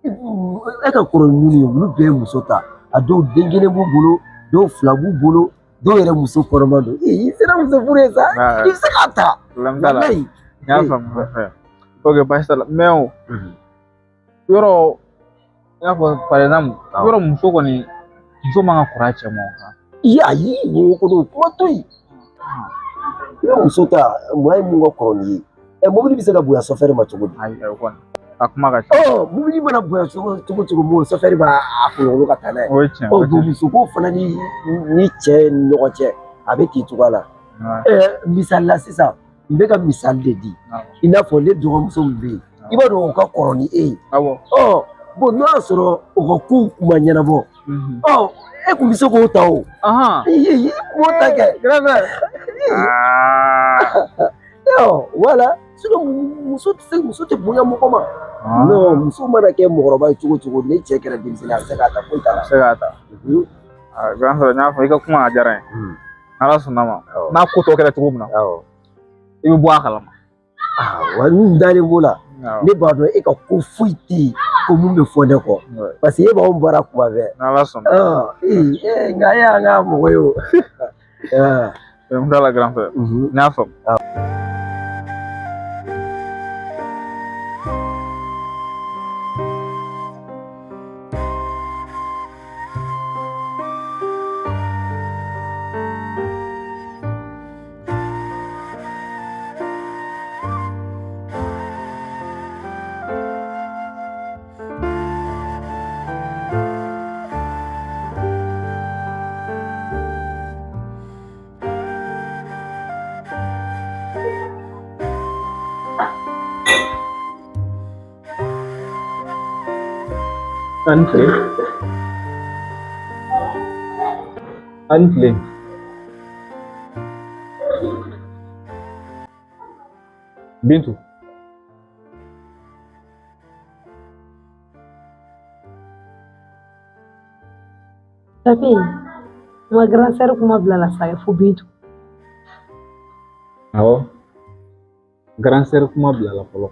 Speaker 2: e ka kɔrɔ ni minnu ye, olu bɛɛ ye muso ta. A dɔw den kelen b'u bolo, dɔw fila b'u bolo, dɔw yɛrɛ muso kɔnɔma don. I sera muso furu ye sa, i bɛ se k'a ta.
Speaker 3: Problème t'a la. N y'a faamu. Ok, baasi t'a la. Mais o yɔrɔ, i n'a fɔ par exemple, yɔrɔ muso kɔni, muso man ka kɔrɔ a cɛ ma o kan.
Speaker 2: Ayi, o kɔni o kuma to yen. I bɛ muso ta, maa ye mun ka kɔrɔ n'i ye? Mobili bɛ se ka bonya sofɛri ma cogo di?
Speaker 3: Ayi, o kɔni, a kuma ka ca.
Speaker 2: Mobili mana bonya cogo cogo, mun sofɛri b'a kunkolo ka taa n'a ye.
Speaker 3: O ye tiɲɛ ye.
Speaker 2: Muso ko fana ni cɛ ni ɲɔgɔn cɛ, a bɛ ten cogoya la. Misali la sisan, n bɛ ka misali de di. I n'a fɔ ne dɔgɔmuso min bɛ yen, i b'a dɔn o ka kɔrɔ ni e ye.
Speaker 3: Awɔ.
Speaker 2: Bon, n'o y'a sɔrɔ o ka kow kun ma ɲɛnabɔ, e kun bɛ se k'o ta o. I b'o ta kɛ.
Speaker 3: Grand frère.
Speaker 2: Wala, sinon muso tɛ se, muso tɛ bonya mɔgɔ ma. Non, muso mana kɛ mɔgɔkɔrɔba ye cogo cogo, ni cɛ kɛra denmisɛnnin ye, a bɛ se k'a ta, foyi t'a la.
Speaker 3: A bɛ se k'a ta. Grand frère, n y'a fɔ i ka kuma a diyara n ye. N'Ala sɔnna ma, n'a ko tɔ kɛra cogo min na, i bɛ bɔ a kalama.
Speaker 2: Wa n dalen b'o la. Ne b'a dɔn e ka ko foyi tɛ yen ko mun bɛ fɔ ne kɔ. Parce que e b'anw baara kuma bɛɛ.
Speaker 3: N'Ala sɔnna.
Speaker 2: Nka e y'an ka mɔgɔ ye o.
Speaker 3: N t'a la, grand frère. N y'a faamu. Ani tile. Ani tile. Bintu.
Speaker 1: Safi, ma grand sœur kuma bila la sa fo Bintu.
Speaker 3: Awɔ, grand sœur kuma bila la fɔlɔ.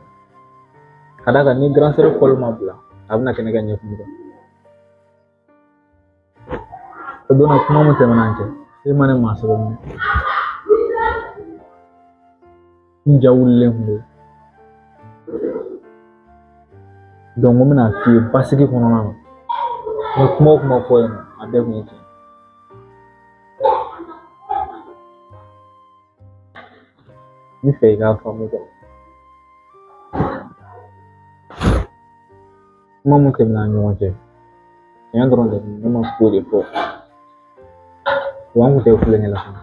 Speaker 3: Ka d'a kan ni grand sœur fɔlɔ ma bila, a bɛna kɛ ne ka ɲɛkumu kan. O don na kuma mun tɛmɛna an cɛ, e ma ne maa sɛbɛ minɛ. N ja wulilen kun don. Donc n ko n bɛna f'i ye basigi kɔnɔna na. N ye kuma o kuma fɔ yen nɔ, a bɛɛ kun ye tiɲɛ ye. N bɛ fɛ i k'a faamu quoi. Kuma mun tɛmɛna an ni ɲɔgɔn cɛ, tiɲɛ dɔrɔn de ne ma foyi de fɔ. Wa an kun tɛ kulonkɛ la fana.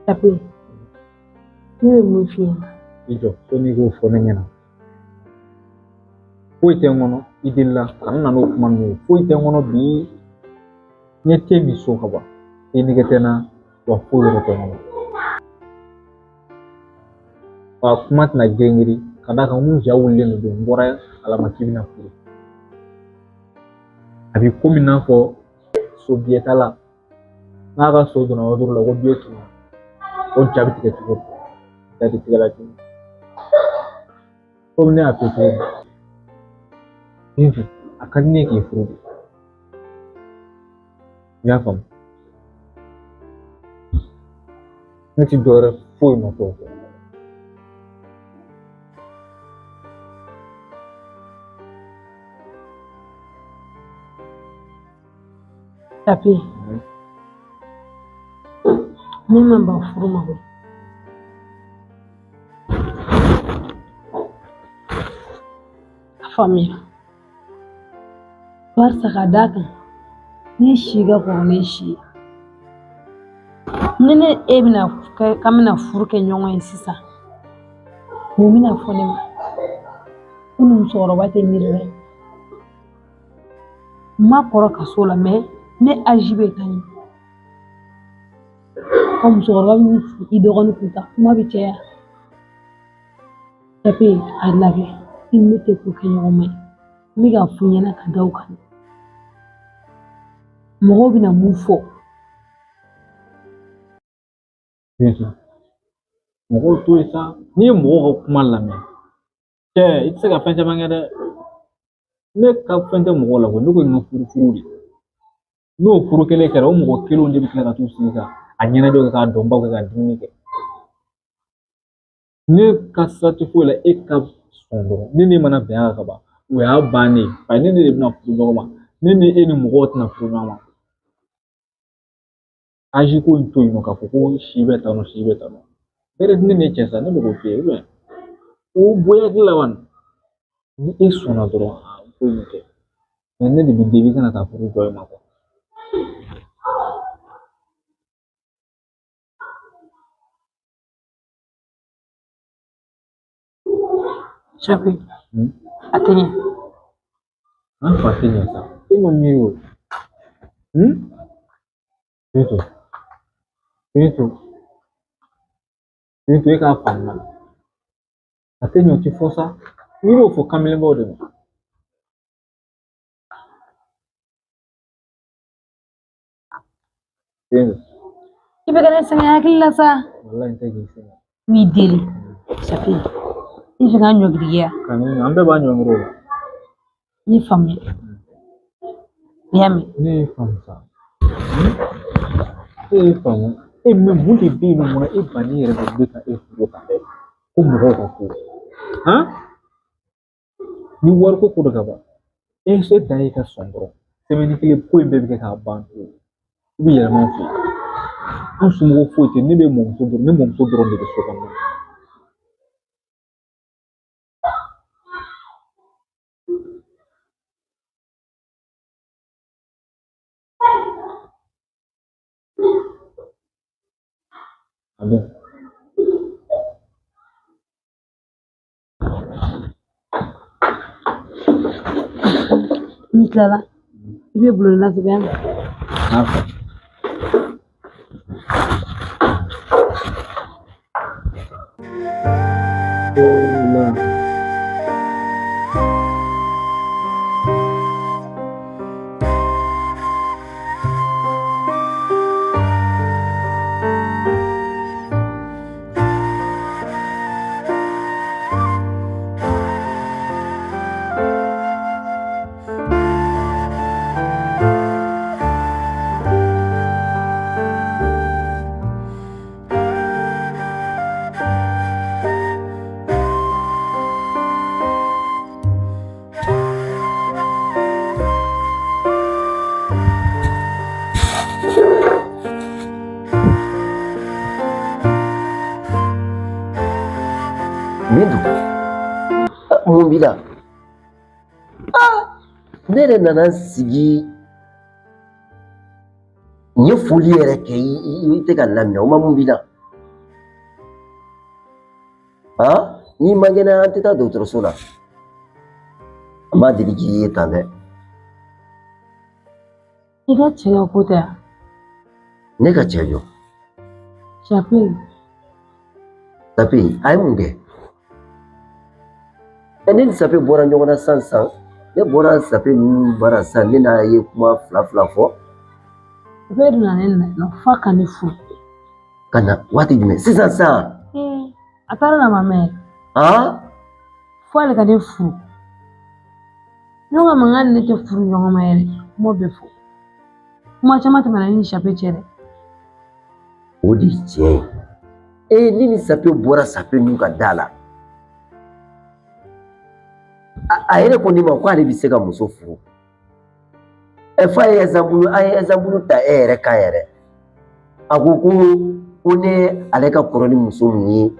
Speaker 1: Safi, ne bɛ mun f'i ɲɛna?
Speaker 3: I jɔ, sɔnni i k'o fɔ ne ɲɛna. Foyi tɛ n kɔnɔ, i delila ka n na n'o kuma ninnu ye. Foyi tɛ n kɔnɔ bi. N ye te min so ka ban. I nege tɛ n na, wa foyi yɛrɛ tɛ n kɔnɔ. Wa kuma tɛna girin-girin ka d'a kan n ja wulilen don n bɔra kalama k'i bɛna furu. A bɛ komi i n'a fɔ so biyɛtala n'a ka so donna yɔrɔ la ko biye tununa, o ja bɛ tigɛ cogo di? Ja tɛ tigɛ la joona. Komi ne y'a f'i ye cogo min, Bintu, a ka di ne ye k'i furu de. I y'a faamu? Ne ti dɔwɛrɛ foyi nɔfɛ o kɔ.
Speaker 1: Safi, ne ma ban furu ma koyi. A faamuya. Barisa ka d'a kan ne si ka kɔrɔ ne si ye. Ni ne e bɛna kɛ k'an bɛna furu kɛ ɲɔgɔn ye sisan, mun bɛna fɔ ne ma? Ko nin musokɔrɔba tɛ miiri dɛ. N ma kɔrɔ ka s'o la mɛ ne aji bɛ taa ɲɛ. Ɔ musokɔrɔba bɛ i dɔgɔnin kun ta kuma bɛ caya. Safi, a lajɛ i ni ne tɛ ko kɛ ɲɔgɔn ma ye. N bɛ k'a f'i ɲɛna ka da o kan. Mɔgɔw bɛna mun fɔ?
Speaker 3: Bintu, mɔgɔw to yen sa. N'i ye mɔgɔw ka kuma lamɛn, cɛ i tɛ se ka fɛn caman kɛ dɛ. Ne ka fɛn tɛ mɔgɔw la koyi, ne ko n ka furu furu de. N'o furu kelen kɛra, o mɔgɔ kelenw de bɛ tila ka t'u sigi ka a ɲɛnajɛw kɛ k'a dɔnbaw kɛ ka dumuni kɛ. Ne ka sira tɛ foyi la, e ka sɔn dɔrɔn. Ne ni e mana bɛn a kan ka ban, o y'a bannen ye. Bari ne de bɛna furu ɲɔgɔn ma. Ne ni e ni mɔgɔw tɛna furu ɲɔgɔn ma. Aji ko in to yen nɔ k'a fɔ ko si bɛ tan nɔ, si bɛ tan nɔ. Bɛrɛ ne ni cɛ sa, ne bɛ k'o f'i ye, o bɔ i hakili la wa? Ni e sɔnna dɔrɔn, a ko in kɛ. Mɛ ne de bɛ deli i kana taa furu jɔ e ma kuwa.
Speaker 1: Safi, a tɛ ɲɛ.
Speaker 3: An fa tɛ ɲɛ sa. E ma miiri o. Bintu, Bintu, Bintu, e k'a faamuya. A tɛ ɲɛ o tɛ fɔ sa. N'i y'o fɔ kamelenbaw de ma. Bintu.
Speaker 1: I bɛ ka ne sɛgɛn hakili la sa.
Speaker 3: Walayi n tɛ k'i sɛgɛn.
Speaker 1: N b'i deli. Safi, i fɛ ka n ɲɔgiriya.
Speaker 3: Ka ne an bɛɛ b'a ɲɔngiri o la.
Speaker 1: N y'i faamuya. I y'a mɛn?
Speaker 3: Ne y'i faamu sa. E y'i faamu. E mɛ mun de bɛ yen nɔ mun na e bannen yɛrɛ de bɛ ka e furu ka kɛ ko mɔgɔw ka ko. Han? Ni wariko ko don ka ban, e se dan ye ka sɔn dɔrɔn. Sɛmɛni kelen ko in bɛɛ bɛ kɛ k'a ban pewu. I bɛ yɛlɛma an fɛ yen. An somɔgɔw foyi tɛ, ne bɛ mɔmuso dɔrɔn, ne mɔmuso dɔrɔn de bɛ so kɔnɔ. A bɛ.
Speaker 1: N'i tilala i bɛ bulon na sɛbɛn.
Speaker 2: Bintu, mun b'i la? Ne yɛrɛ nana n sigi n ye foli yɛrɛ kɛ i tɛ ka laminɛ o ma mun b'i la? N'i man kɛnɛ an tɛ taa dɔgɔtɔrɔso la. An b'a deli k'i ye tan dɛ.
Speaker 1: I ka cɛ ka ko tɛ yan.
Speaker 2: Ne ka cɛ jɔ.
Speaker 1: Sape.
Speaker 2: Sape, a ye mun kɛ? Ne ni Sape bɔra ɲɔgɔn na sisan sisan, ne bɔra Sape ninnu bara sisan, ne n'a ye kuma fila fila fɔ.
Speaker 1: Sape nana ne nɔ f'a ka ne furu.
Speaker 2: Ka na waati jumɛn? Sisan sisan.
Speaker 1: A taara na ma mɛn. Fo ale ka ne furu. Ne ko a ma n k'ale ne tɛ furu ɲɔgɔn ma yɛrɛ, kuma bɛɛ fɔ. Kuma caman tɛmɛna ne ni Sape cɛ dɛ.
Speaker 2: O de ye tiɲɛ ye. Ne ni Sape bɔra Sape ninnu ka da la. A yɛrɛ ko ne ma k'ale bɛ se ka muso furu. F'a ye exemple, an ye exemple ta e yɛrɛ kan yɛrɛ. A ko ko ne ale ka kɔrɔ ni muso min ye,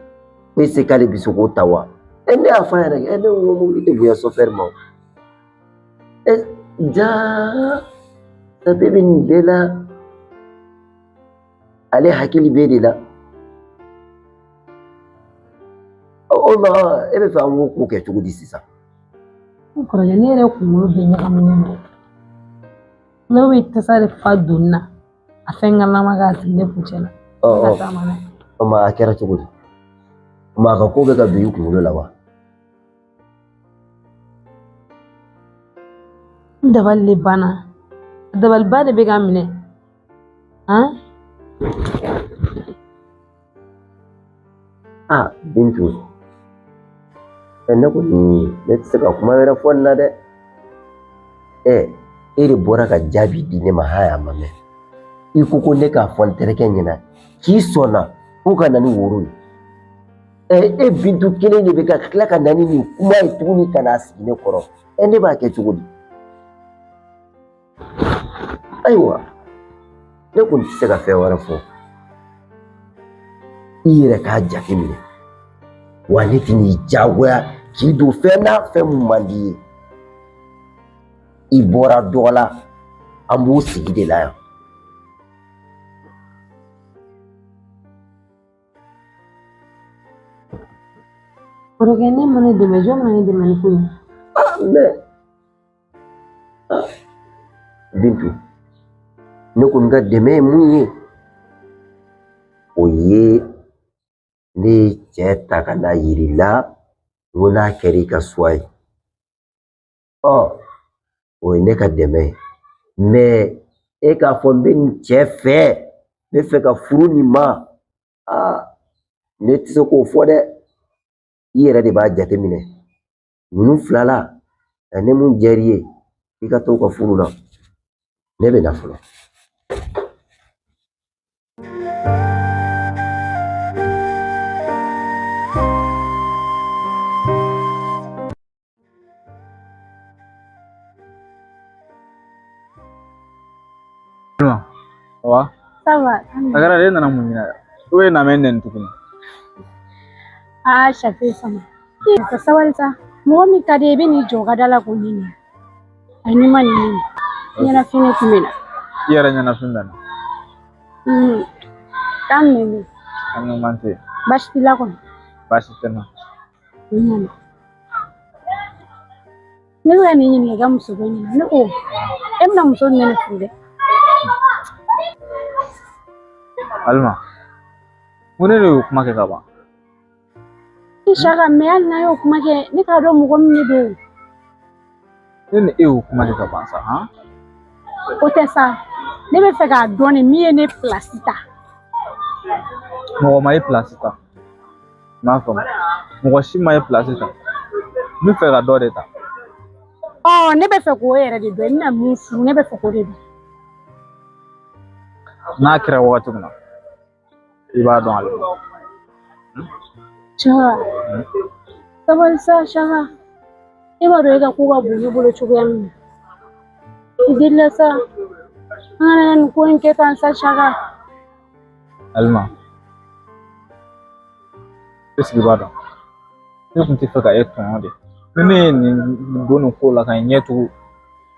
Speaker 2: ko e se k'ale bɛ se k'o ta wa? Ne y'a fɔ a ɲɛna, ne ko mobili tɛ bonya sofɛri ma. Jaa, Sape bɛ nin bɛɛ la, ale hakili b'e de la. O ma e bɛ fɛ an k'o ko kɛ cogo di sisan?
Speaker 1: N kɔrɔkɛ, ne yɛrɛ kunkolo bɛɛ ɲagaminen don. Ne bɛ tasa de fa doni na, a fɛn ŋanama k'a sigi ne kuncɛ la.
Speaker 2: O ma a kɛra cogo di? O ma a ka ko bɛ ka don i kunkolo la wa?
Speaker 1: N dabali de banna. Dabaliba de bɛ ka n minɛ.
Speaker 2: Bintu. Ne kɔni ne tɛ se ka kuma wɛrɛ fɔ nin na dɛ. E de bɔra ka jaabi di ne ma hali a ma mɛn. I ko ko ne k'a fɔ n terikɛ ɲɛna k'i sɔnna ko ka na ni woro ye. E Bintu kelen de bɛ ka tila ka na ni nin kuma ye tuguni ka n'a sigi ne kɔrɔ. Ne b'a kɛ cogo di? Ayiwa, ne kɔni tɛ se ka fɛn wɛrɛ fɔ. I yɛrɛ k'a jateminɛ. Wa ne tɛn'i diyagoya k'i don fɛn na fɛn mun man di i ye. I bɔra dɔ la, an b'o sigi de la yan.
Speaker 1: Kɔrɔkɛ, ne ma ne dɛmɛ, jɔn bɛna ne dɛmɛ ni ko in ye?
Speaker 2: Mɛ Bintu, ne kɔni ka dɛmɛ ye mun ye, o ye ne ye cɛ ta ka na yir'i la, n ko n'a kɛra i ka suwa ye. O ye ne ka dɛmɛ ye. Mɛ e k'a fɔ n bɛ nin cɛ fɛ, n bɛ fɛ ka furu nin ma, ne tɛ se k'o fɔ dɛ. I yɛrɛ de b'a jateminɛ. Ninnu fila la, ne mun diyar'i ye, i ka t'o ka furu la. Ne bɛ na fɔlɔ.
Speaker 3: Ça va?
Speaker 6: Ça va.
Speaker 3: A kɛra de, e nana mun ɲini? O ye na mɛ nɛni tuguni.
Speaker 6: Sape sama. Ka sabali sa. Mɔgɔ min ka di ye, i bɛ n'i jɔ ka da la k'o ɲini. A n'i ma nin ɲini. Ɲɛnafin de tun bɛ na.
Speaker 3: I yɛrɛ ɲɛnafin bɛ na.
Speaker 6: Kan mɛn.
Speaker 3: An ɲuman tɛ.
Speaker 6: Baasi t'i la kɔni?
Speaker 3: Baasi tɛ n na.
Speaker 6: N ɲana. Ne bɛ ka nin ɲininka i ka muso ko ɲɛna. Ne ko e bɛna muso jumɛn de furu dɛ?
Speaker 3: Alima, ko ne de y'o kuma kɛ ka ban.
Speaker 6: Saka mɛ hali n'a y'o kuma kɛ ne t'a dɔn mɔgɔ min de don.
Speaker 3: Ne ni e y'o kuma kɛ ka ban sa han?
Speaker 6: O tɛ sa, ne bɛ fɛ k'a dɔn de min ye ne pilasi ta.
Speaker 3: Mɔgɔ ma e pilasi ta. N m'a faamu. Mɔgɔ si ma e pilasi ta. N bɛ fɛ ka dɔ de ta.
Speaker 6: Ɔ ne bɛ fɛ k'o yɛrɛ de dɔn, i bɛna mun furu ne bɛ fɛ k'o de dɔn.
Speaker 3: N'a kɛra wagati min na, i b'a dɔn ale.
Speaker 6: Saka, sabali sa Saka. E b'a dɔn e ka ko ka bon ne bolo cogoya min na. I delila sa. An kana nin ko in kɛ tan sa Saka.
Speaker 3: Alima, est-ce que i b'a dɔn? Ne tun tɛ fɛ ka e tɔɲɔ de. Ni ne ye nin don nin ko la ka ɲɛ tugu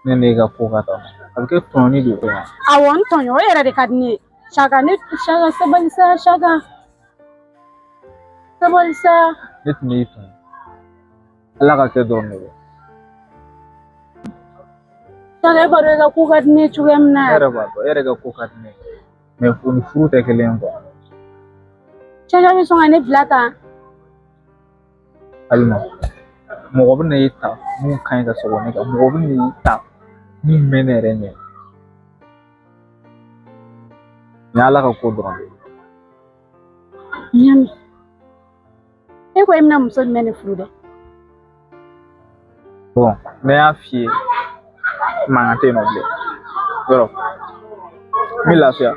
Speaker 3: ne n'e ka ko ka taa, a bɛ kɛ tɔɲɔni de ye.
Speaker 6: Awɔ n tɔɲɔ, o yɛrɛ de ka di ne ye. Saka ne Saka sabali sa Saka. Sabali sa.
Speaker 3: Ne tun b'i tɔɲɔ. Ala ka kɛ dɔrɔn de don.
Speaker 6: Saka e b'a dɔn e ka ko ka di ne ye cogoya min na.
Speaker 3: Ne yɛrɛ b'a dɔn, e yɛrɛ ka ko ka di ne ye. Mɛ o ni furu tɛ kelen ye kuwa.
Speaker 6: Saka bɛ sɔn ka ne bila tan.
Speaker 3: Alima, mɔgɔ bɛ na e ta mun ka ɲi ka sɔgɔ ne kan, mɔgɔ bɛ na e ta mun bɛ ne yɛrɛ ɲɛ. Nin ye Ala ka ko dɔrɔn de ye.
Speaker 6: N y'a mɛn. E ko e bɛna muso jumɛn de furu dɛ?
Speaker 3: Bon, ne y'a f'i ye mankan tɛ yen nɔ bilen. Yɔrɔ, n bɛ lafiya.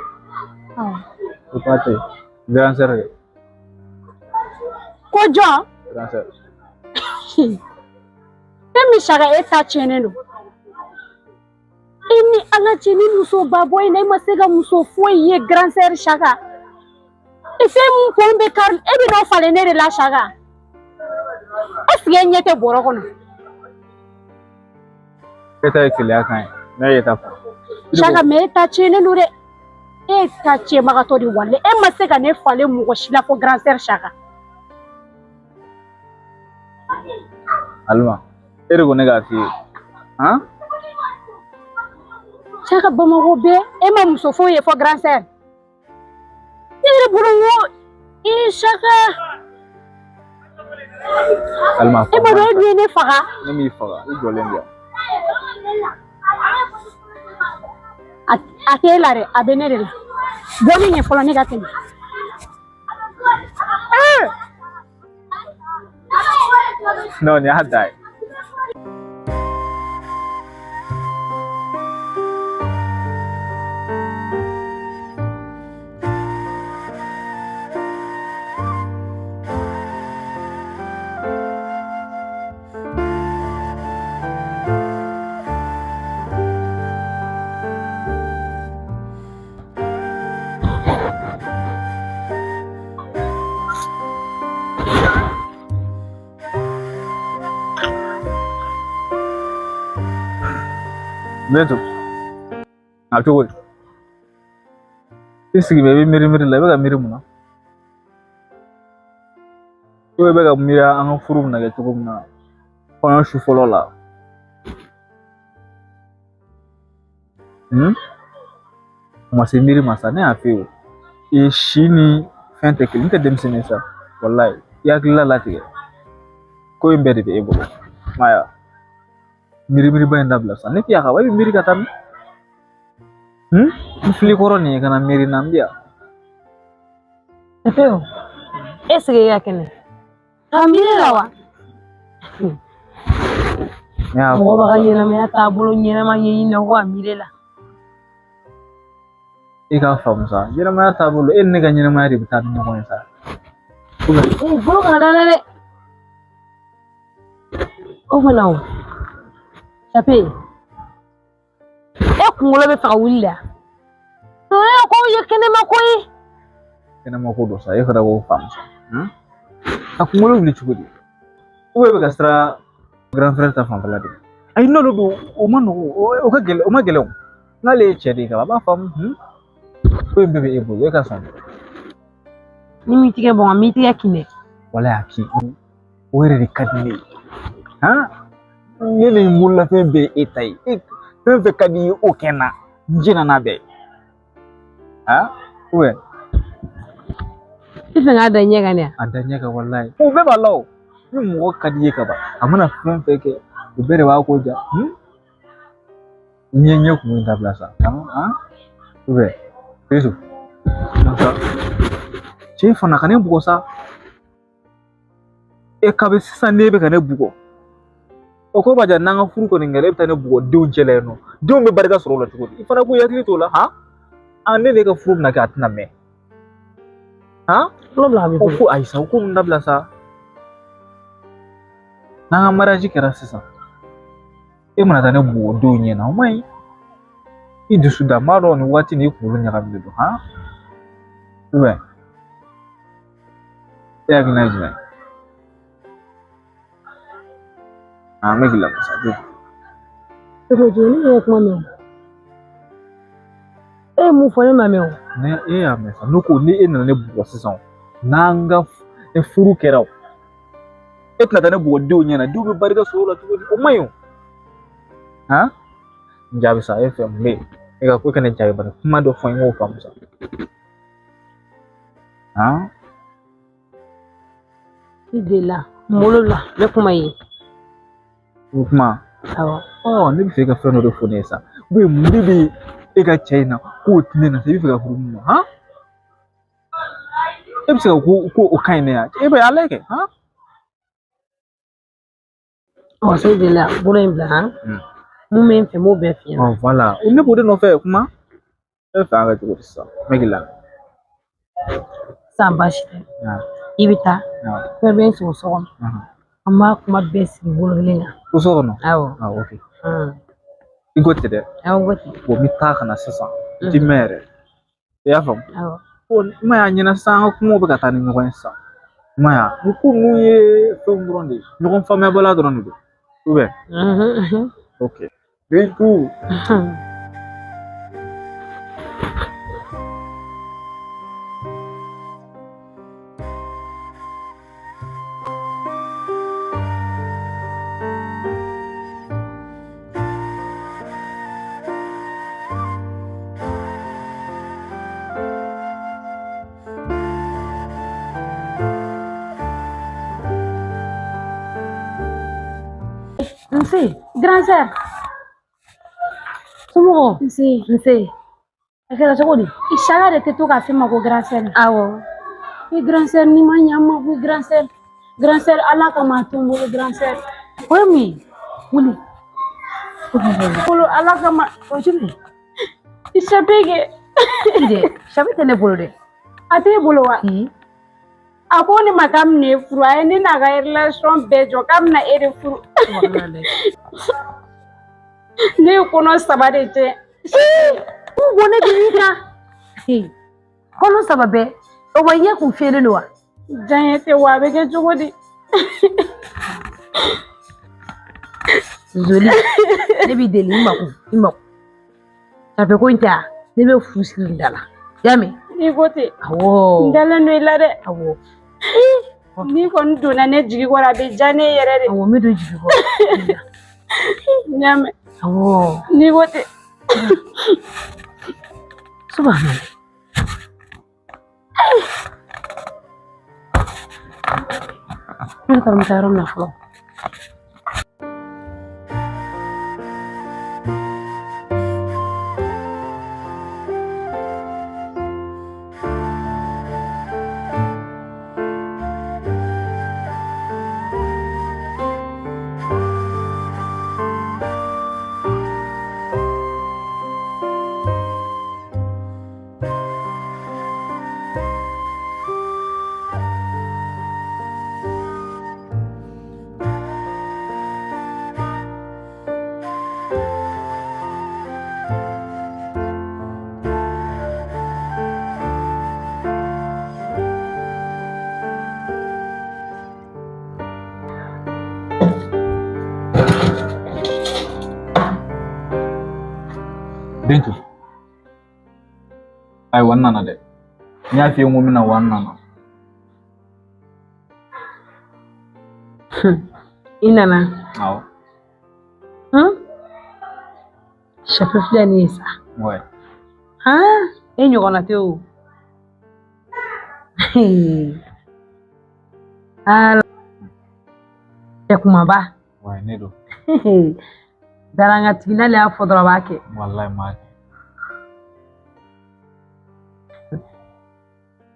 Speaker 3: O t'a to yen. Grand sœur de.
Speaker 6: Ko jɔn?
Speaker 3: Grand sœur.
Speaker 6: E min Saka e ta tiɲɛnen don. E ni Ala cɛ ni musoba bɔ in na e ma se ka muso foyi ye grand sœur Saka. E fɛn mun kun bɛ kari e bɛ n'o falen ne de la Saka. Est ce que e ɲɛ tɛ bɔrɔ kɔnɔ?
Speaker 3: E ta ye keleya kan ye, ne ye ta fɔ.
Speaker 6: Saka mɛ e ta tiɲɛnen don dɛ. E ta tiɲɛbagatɔ de wale e ma se ka ne falen mɔgɔ si la fo grand sœur Saka.
Speaker 3: Alima, e de ko ne k'a f'i ye. Han?
Speaker 6: Saka Bamakɔ bɛɛ e ma muso foyi ye fo grand sœur. Ne yɛrɛ bolo n ko ee Saka.
Speaker 3: Alima,
Speaker 6: e b'a dɔn e dun ye ne faga.
Speaker 3: Ne m'i faga, i jɔlen bɛ yan.
Speaker 6: A t'e la dɛ, a bɛ ne de la. Bɔ ne ɲɛ fɔlɔ ne ka tɛmɛ.
Speaker 3: Non, nin y'a da ye. Bintu, a cogo di? I sigi bɛ i bɛ miiri miiri la, i bɛ ka miiri mun na? I bɛ ka miiri an ka furu bɛna kɛ cogo min na kɔɲɔ su fɔlɔ la. O ma se miiri ma sa, ne y'a f'i ye o. I si ni fɛn tɛ kelen, n tɛ denmisɛnnin ye sa, walayi. I hakilila latigɛ. Ko in bɛɛ de bɛ e bolo. I m'a ye wa? Miiri miiriba in dabila sa, ne tɛ yan ka ban, e bɛ miiri ka taa min? N fili kɔrɔ nin ye ka na miiri na n bɛ yan.
Speaker 1: Pewu, e sigi e ka kɛnɛ. Ka miiri la wa? Mɔgɔ b'a ka ɲɛnamaya taabolo ɲɛnama ɲɛɲini na ko ka miiri la.
Speaker 3: I k'a faamu sa, ɲɛnamaya taabolo e ni ne ka ɲɛnamaya de bɛ taa ni ɲɔgɔn ye sa.
Speaker 1: Ee bolo kana da dɛ. O fana o. Sape, e kunkolo bɛ fɛ ka wuli la. E ko ye kɛnɛma ko ye.
Speaker 3: Kɛnɛma ko don sa, e fana b'o faamu sa. A kunkolo wuli cogo di? Ou bɛ ka siran grand frère ta fanfɛla de. Ayi n'olu don o ma nɔgɔn, o ka gɛlɛn, o ma gɛlɛn o. N'ale ye cɛ de ye ka ban, a b'a faamu. Ko in bɛɛ bɛ e bolo, e ka sɔn.
Speaker 1: Ni m'i tigɛ bɔn, m'i tigɛ kin dɛ.
Speaker 3: Walayi a kin. O yɛrɛ de ka di ne ye. Han? Ne ni n bololafɛn bɛɛ ye e ta ye. E fɛn fɛn ka di i ye o kɛ n na. N jɛnna n'a bɛɛ ye. Ah? Ou
Speaker 1: I fɛ k'a da ɲɛ kan de?
Speaker 3: A da ɲɛ kan walayi. O bɛɛ b'a la o. Ni mɔgɔ ka di i ye ka ban, a mana fɛn fɛn kɛ, o bɛɛ de b'a ko ja. N ye ɲɛ kun dabila sa. Ou Yesu. Cɛ fana ka ne bugɔ sa. E kabi sisan n'e bɛ ka ne bugɔ. O ko b'a jira n'an ka furu kɔni kɛra e bɛ taa ne bugɔ denw cɛla yen nɔ. Denw bɛ barika sɔrɔ o la cogo di? I fana k'u hakili t'o la han? Ah, ne de ka furu bɛna kɛ a tɛna mɛn. Han?
Speaker 1: Tulo bila a b'i
Speaker 3: O
Speaker 1: bolo.
Speaker 3: ko ayi sa, o ko ninnu dabila sa. N'an ka mariage kɛra sisan, e mana taa ne bugɔ denw ɲɛna, o man ɲi. I dusu da, n b'a dɔn nin waati nin i kunkolo ɲagaminen don, han? Ou bien, e hakilina ye jumɛn ye? Ah, n bɛ k'i lamɛn sa.
Speaker 1: Cogo ne ye kuma mɛn o. E ye mun fɔ ne ma mɛn o.
Speaker 3: Ne e y'a mɛn sa, ne ko ni e nana ne bugɔ sisan, n'an ka furu kɛra o, e tɛna taa ne bugɔ denw ɲɛna, denw bɛ barika sɔrɔ o la cogo di? O man ɲi o. Han? N jaabi sa, e fɛ mun bɛ yen? E ka ko e ka ne jaabi bani, kuma dɔ fɔ n ye n k'o faamu sa. Han?
Speaker 1: I delila n bolo la n bɛ kuma ye.
Speaker 3: O kuma.
Speaker 1: Awɔ.
Speaker 3: Ɔ ne bɛ fɛ e ka fɛn dɔ de fɔ ne ye sa. Mun de bɛ e ka cɛ in na k'o tɛ ne na sa, i bɛ fɛ ka furu mun ma han? E bɛ se ka ko o ka ɲi ne ya? E bɛ ala kɛ han?
Speaker 1: Ɔ so delila bolo in bila han. Mun bɛ n fɛ n b'o bɛɛ f'i ɲɛna.
Speaker 3: Ɔ voilà, ne b'o de nɔfɛ kuma. E bɛ fɛ an ka cogo di sisan? N bɛ k'i lamɛn.
Speaker 1: Sisan baasi tɛ. I bɛ taa. Fɛn bɛ n sɔrɔ so kɔnɔ. An b'a kuma bɛɛ sigi bolo kelen kan.
Speaker 3: Ko so kɔnɔ?
Speaker 1: Awɔ.
Speaker 3: Ah ok. I ko ten dɛ.
Speaker 1: Awɔ n ko ten.
Speaker 3: Bon n bɛ taa ka na sisan. N ti mɛn yɛrɛ. I y'a faamu?
Speaker 1: Awɔ.
Speaker 3: Bon i ma ye a ɲɛna sisan an ka kumaw bɛ ka taa ni ɲɔgɔn ye sisan. I ma ye wa? Nin ko ninnu ye fɛnw dɔrɔn de ye. Ɲɔgɔn faamuyabaliya dɔrɔn de don. Ou bien? Ok. Bintu.
Speaker 1: Nse.
Speaker 6: Grand sœur.
Speaker 1: Somɔgɔw?
Speaker 6: Nse.
Speaker 1: Nse. A kɛra cogo di?
Speaker 6: I sala de tɛ to k'a f'i ma ko grand sœur.
Speaker 1: Awɔ.
Speaker 6: I grand sœur n'i ma ɲɛ n ma ko grand sœur. Grand sœur Ala kama a to n bolo grand sœur.
Speaker 1: O ye mun ye? Wuli.
Speaker 6: Bolo Ala kama.
Speaker 1: O ye jumɛn ye?
Speaker 6: I sape kɛ.
Speaker 1: Dɛ, sape tɛ ne bolo dɛ.
Speaker 6: A t'e bolo wa? A ko ne ma k'a bɛna e furu, a ye ne n'a ka relation bɛɛ jɔ k'a bɛna e de furu. Ne ye kɔnɔ 3 de tiɲɛ.
Speaker 1: Mun ko ne b'i kan? Kɔnɔ 3 bɛɛ, o ma ɲɛ kun fiyɛlen don wa?
Speaker 6: Diyaɲɛ tɛ wa, a bɛ kɛ cogo di?
Speaker 1: Zoli, ne b'i deli i mako, i mako. Sape ko in tɛ wa? Ne bɛ fu siri n da la. I y'a mɛn?
Speaker 6: I ko ten.
Speaker 1: Awɔ.
Speaker 6: N dalen don i la dɛ.
Speaker 1: Awɔ.
Speaker 6: N'i kɔni donna ne jigi kɔrɔ a bɛ diya ne yɛrɛ de.
Speaker 1: Awɔ, n bɛ don jigi kɔrɔ.
Speaker 6: N y'a mɛn.
Speaker 1: Awɔ.
Speaker 6: N'i ko ten.
Speaker 1: Subhanallah. Ne kɔni bɛ taa yɔrɔ min na fɔlɔ.
Speaker 3: Bintu. Ayiwa n nana dɛ. N y'a f'i ye n ko n bɛna wa n nana.
Speaker 1: I nana.
Speaker 3: Awɔ.
Speaker 1: Chape filɛ nin ye sa.
Speaker 3: Ouais.
Speaker 1: Han, e ɲɔgɔnna tɛ o. Ala. Cɛ kumaba.
Speaker 3: Ouais, ne don.
Speaker 1: Darangatigi n'ale y'a fɔ dɔrɔn a b'a kɛ.
Speaker 3: Walayi m'a kɛ.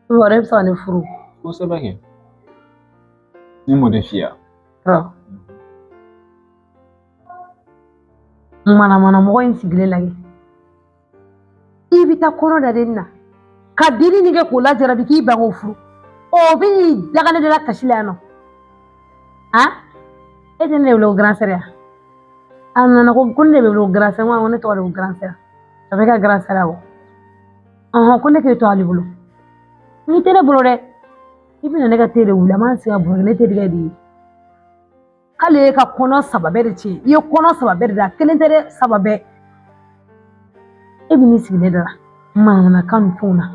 Speaker 1: Wɔrɔ e bɛ se ka ne furu.
Speaker 3: Kosɛbɛ kɛ. Ne m'o de f'i ye.
Speaker 1: Manamana mɔgɔ in sigilen lajɛ. I bɛ taa kɔnɔ da den na. Ka denni nin kɛ k'o lajarabi k'i ban k'o furu. O bɛ n'i daga ne de la kasi la yan nɔ. Han? E tɛ ne de wele ko grand sœur ya? A nana ko ne de bɛ wele ko grand sœur, n ko ne tɔgɔ de ko grand sœur. A bɛ ka grand sœur awɔ. Ɔhɔn, ko ne k'e to ale bolo. N'i tɛ ne bolo dɛ. I bɛna ne ka te de wuli, an b'an sigi ka baro kɛ, ne terikɛ de ye. K'ale ye ka kɔnɔ saba bɛɛ de tiɲɛ. I ye kɔnɔ saba bɛɛ de da, kelen tɛ dɛ, saba bɛɛ. E bɛ n'i sigi ne da la, manamanakan ni fɛnw na.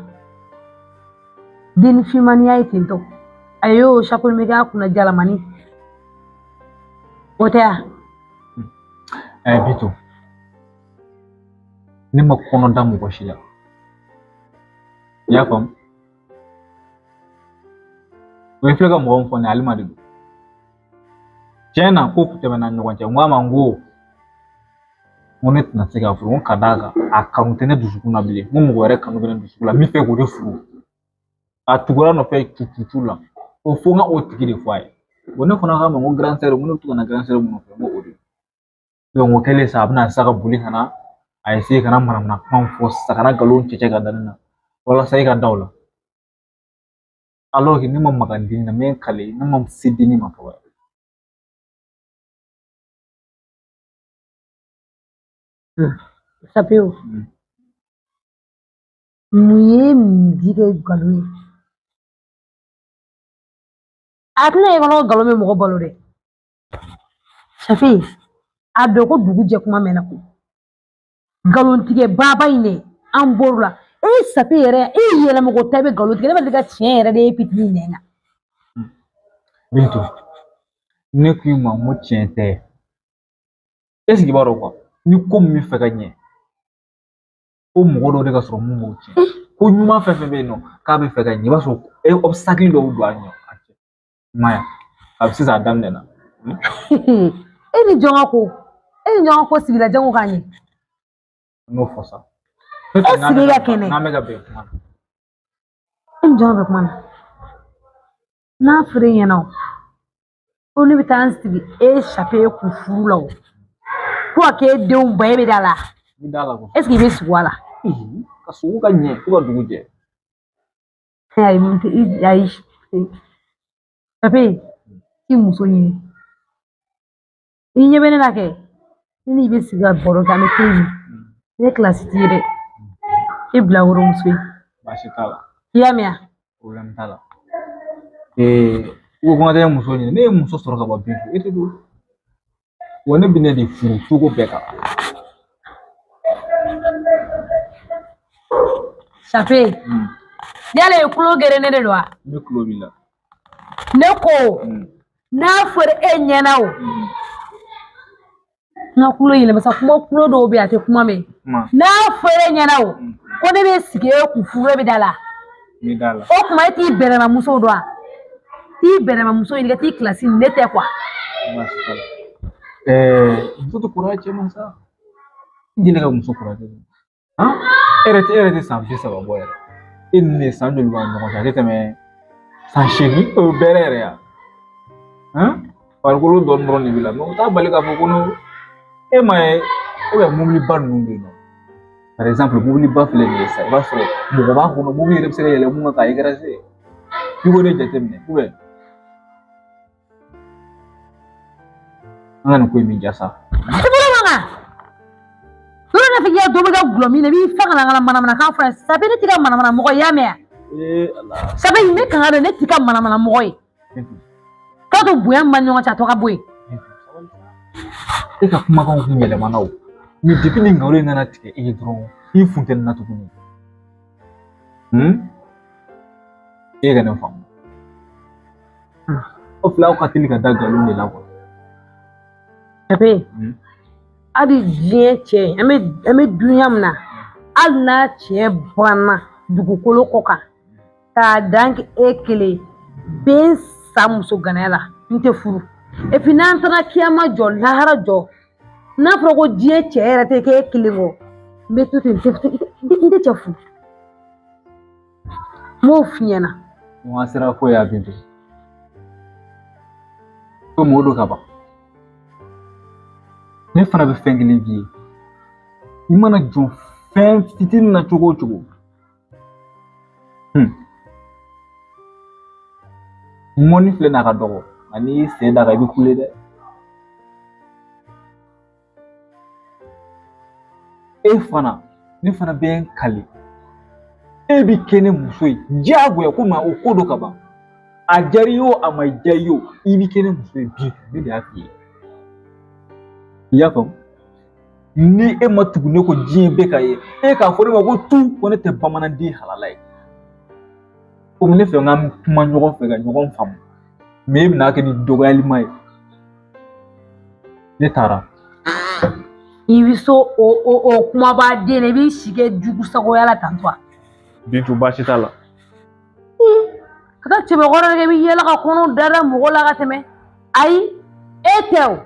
Speaker 1: Denni finmaniya ye ten tɔ. A y'o chapeau bɛ k'a kunna jalamani. O tɛ wa?
Speaker 3: Bintu, ne ma kɔnɔ da mɔgɔ si la. I y'a faamu? O ye filɛ ka mɔgɔ min fɔ nin ye, ale ma de don. Tiɲɛ na ko tɛmɛna ɲɔgɔn cɛ, n ko a ma n ko ne tɛna se k'a furu, n ko ka d'a kan a kanu tɛ ne dusukun na bilen, n ko mɔgɔ wɛrɛ kanu bɛ ne dusukun la, n bɛ fɛ k'o de furu. A tugura nɔfɛ cucucu la, ko fo n ka o tigi de fɔ a ye. Bon ne fana k'a ma n ko grand sœur, n ko ne bɛ to ka na grand sœur mun nɔfɛ, n ko o de don. Donc o kɛlen sa, a bɛna sa ka boli ka na a essayer ka na manamana kuma fɔ sisan, ka na nkalon cɛ ka da ne na walasa e ka da o la. Alors que ne ma maga denni na, n bɛ n kale, ne ma se denni ma fɔlɔ.
Speaker 1: Sapew. Mun ye nin di kɛ nkalon ye? A tɛna ye kɔnɔ ko nkalon bɛ mɔgɔ balo dɛ. Safe, a dɔn ko dugu jɛ kuma mɛnna ko. Nkalontigɛ baba in dɛ, an bɔr'o la. E Safe yɛrɛ, e yɛlɛma ko ta i bɛ nkalon tigɛ, ne ma deli ka tiɲɛ yɛrɛ de ye pitini nɛn kan.
Speaker 3: Bintu, ne k'i ma n ko tiɲɛ tɛ. Est-ce que i b'a dɔn quoi? Ni ko min bɛ fɛ ka ɲɛ, ko mɔgɔ dɔw de ka sɔrɔ mun b'o tiɲɛ. Ko ɲuman fɛn fɛn bɛ yen nɔ k'a bɛ fɛ ka ɲɛ, i b'a sɔrɔ e obstacle dɔw don a ɲɛ. I m'a ye a bɛ sisan a daminɛ na.
Speaker 1: E ni jɔn ka ko, e ni jɔn ka ko sigila jango k'a ɲɛ.
Speaker 3: N y'o fɔ sa.
Speaker 1: E sigi ka kɛnɛ.
Speaker 3: N'an bɛ ka bɛn kuma na.
Speaker 1: E ni jɔn bɛ kuma na. N'a fɔra e ɲɛna o, ko ne bɛ taa n sigi e Safe kun furu la o. Ko ka k'e denw ba, e bɛ da la.
Speaker 3: N bɛ da la ko.
Speaker 1: Est-ce que i bɛ sigi a la?
Speaker 3: Ka sogo ka ɲɛ fo ka dugu jɛ.
Speaker 1: Ayi, ayi. Safe, i muso ɲini. I ɲɛ bɛ ne la kɛ. Ne n'i bɛ sigi ka baro kɛ, an bɛ te min. Ne kilasi t'i ye dɛ. E bila woromuso ye.
Speaker 3: Baasi t'a la.
Speaker 1: I y'a mɛn wa?
Speaker 3: Problème t'a la. I ko ko n ka taa muso ɲini. Ne ye muso sɔrɔ ka ban Bintu, e tɛ don. Wa ne bɛ ne de furu cogo bɛɛ kan.
Speaker 1: Safe, yala i kulo gerennen de don wa?
Speaker 3: Ne kulo b'i la.
Speaker 1: Ne ko, n'a fɔra e ɲɛna o. N ka kulo yɛlɛma sa, kuma kulo dɔw bɛ yen a tɛ kuma mɛn. N'a fɔra e ɲɛna o, ko ne bɛ sigi e kun furu, e bɛ da la.
Speaker 3: N bɛ da la.
Speaker 1: O tuma e t'i bɛrɛmamuso dɔn wa? T'i bɛrɛmamuso ɲini ka t'i kilasi ne tɛ kuwa.
Speaker 3: Baasi t'a la. Muso tɛ kɔrɔya cɛ ma sa. N deli ka muso kɔrɔya cɛ ma. Han? E yɛrɛ tɛ san 30 bɔ yɛrɛ. E ni ne san joli b'an ɲɔgɔn cɛ? A tɛ tɛmɛ san 8 o bɛrɛ yɛrɛ ya. Han? Farikolo dɔɔnin dɔrɔn de b'i la. Mais o t'a bali k'a fɔ ko e ma ye e bɛ mobiliba ninnu bɛ yen nɔ. Par exemple, mobiliba filɛ nin ye sisan, i b'a sɔrɔ mɔgɔ b'a kɔnɔ, mobili yɛrɛ bɛ se ka yɛlɛ mun kan k'a écraser. I b'o de jateminɛ, ou bien an ka nin ko in bɛ ja sa.
Speaker 1: I bolo man kan. Yɔrɔ ne fɛ k'i ka dɔ bɛ ka gulɔ min na, i b'i fa ka na ka na manamanakan fɔ yan. Safe, ne t'i ka manamana mɔgɔ ye, i y'a mɛn wa?
Speaker 3: Ee Ala.
Speaker 1: Safe, ne kan ka dɔn ne t'i ka manamana mɔgɔ ye. K'a to bonya min b'an ni ɲɔgɔn cɛ, a tɔ ka bɔ yen.
Speaker 3: E ka kumakanw kun yɛlɛmana o. Mais depuis ni nkalon in nana tigɛ e ye dɔrɔn, i funteni na tuguni. E ka ne faamu. Aw fila aw ka teli ka da nkalon de la kuwa.
Speaker 1: Safe, Hali diɲɛ cɛ an bɛ dunuya min na hali n'a cɛ banna dugukolo kɔ kan k'a dan kɛ e kelen bɛ n sa muso ganaya la n tɛ furu et puis n'an taara kiyama jɔ lahara jɔ n'a fɔra ko diɲɛ cɛ yɛrɛ tɛ k'e kelen kɔ n bɛ to ten n tɛ cɛ furu n b'o f'i ɲɛna.
Speaker 3: An sera ko ya Bintu komi o don ka ban ne fana bɛ fɛn kelen f'i ye i mana jɔ fɛn fitinin na cogo o cogo mɔni filɛ nin ye a ka dɔgɔ nka n'i y'i sen d'a kan i bɛ kule dɛ e fana ne fana bɛ n kali e bi kɛ ne muso ye diyagoya komi o ko don ka ban a diyara i ye o a ma diya i ye o i bi kɛ ne muso ye bi ne de y'a f'i ye i y'a faamu ni e ma tugu ne kɔ diɲɛ bɛɛ ka ye e k'a fɔ ne ma ko tu ko ne tɛ bamananden halala ye komi ne fɛ n ka kuma ɲɔgɔn fɛ ka ɲɔgɔn faamu mɛ e bɛna kɛ ni dɔgɔyalima ye ne taara
Speaker 1: i bɛ so o kumaba den na i b'i si kɛ jugu sagoya la tantɔ
Speaker 3: Bintu baasi t'a la
Speaker 1: ka taa cɛbakɔrɔ kɛ i bɛ yɛlɛ ka kɔnɔ da mɔgɔ la ka tɛmɛ ayi e tɛ o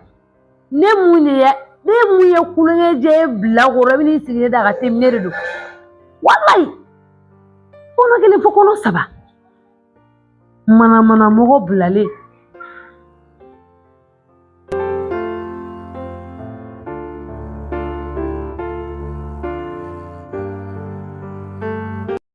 Speaker 1: ne mun de ye ne mun ye kulonkɛ jɛ e bila kɔrɔ i bɛ n'i sigi ne da ka tɛmɛ ne de don walayi kɔnɔ kelen fo kɔnɔ saba manamana mɔgɔ bilalen.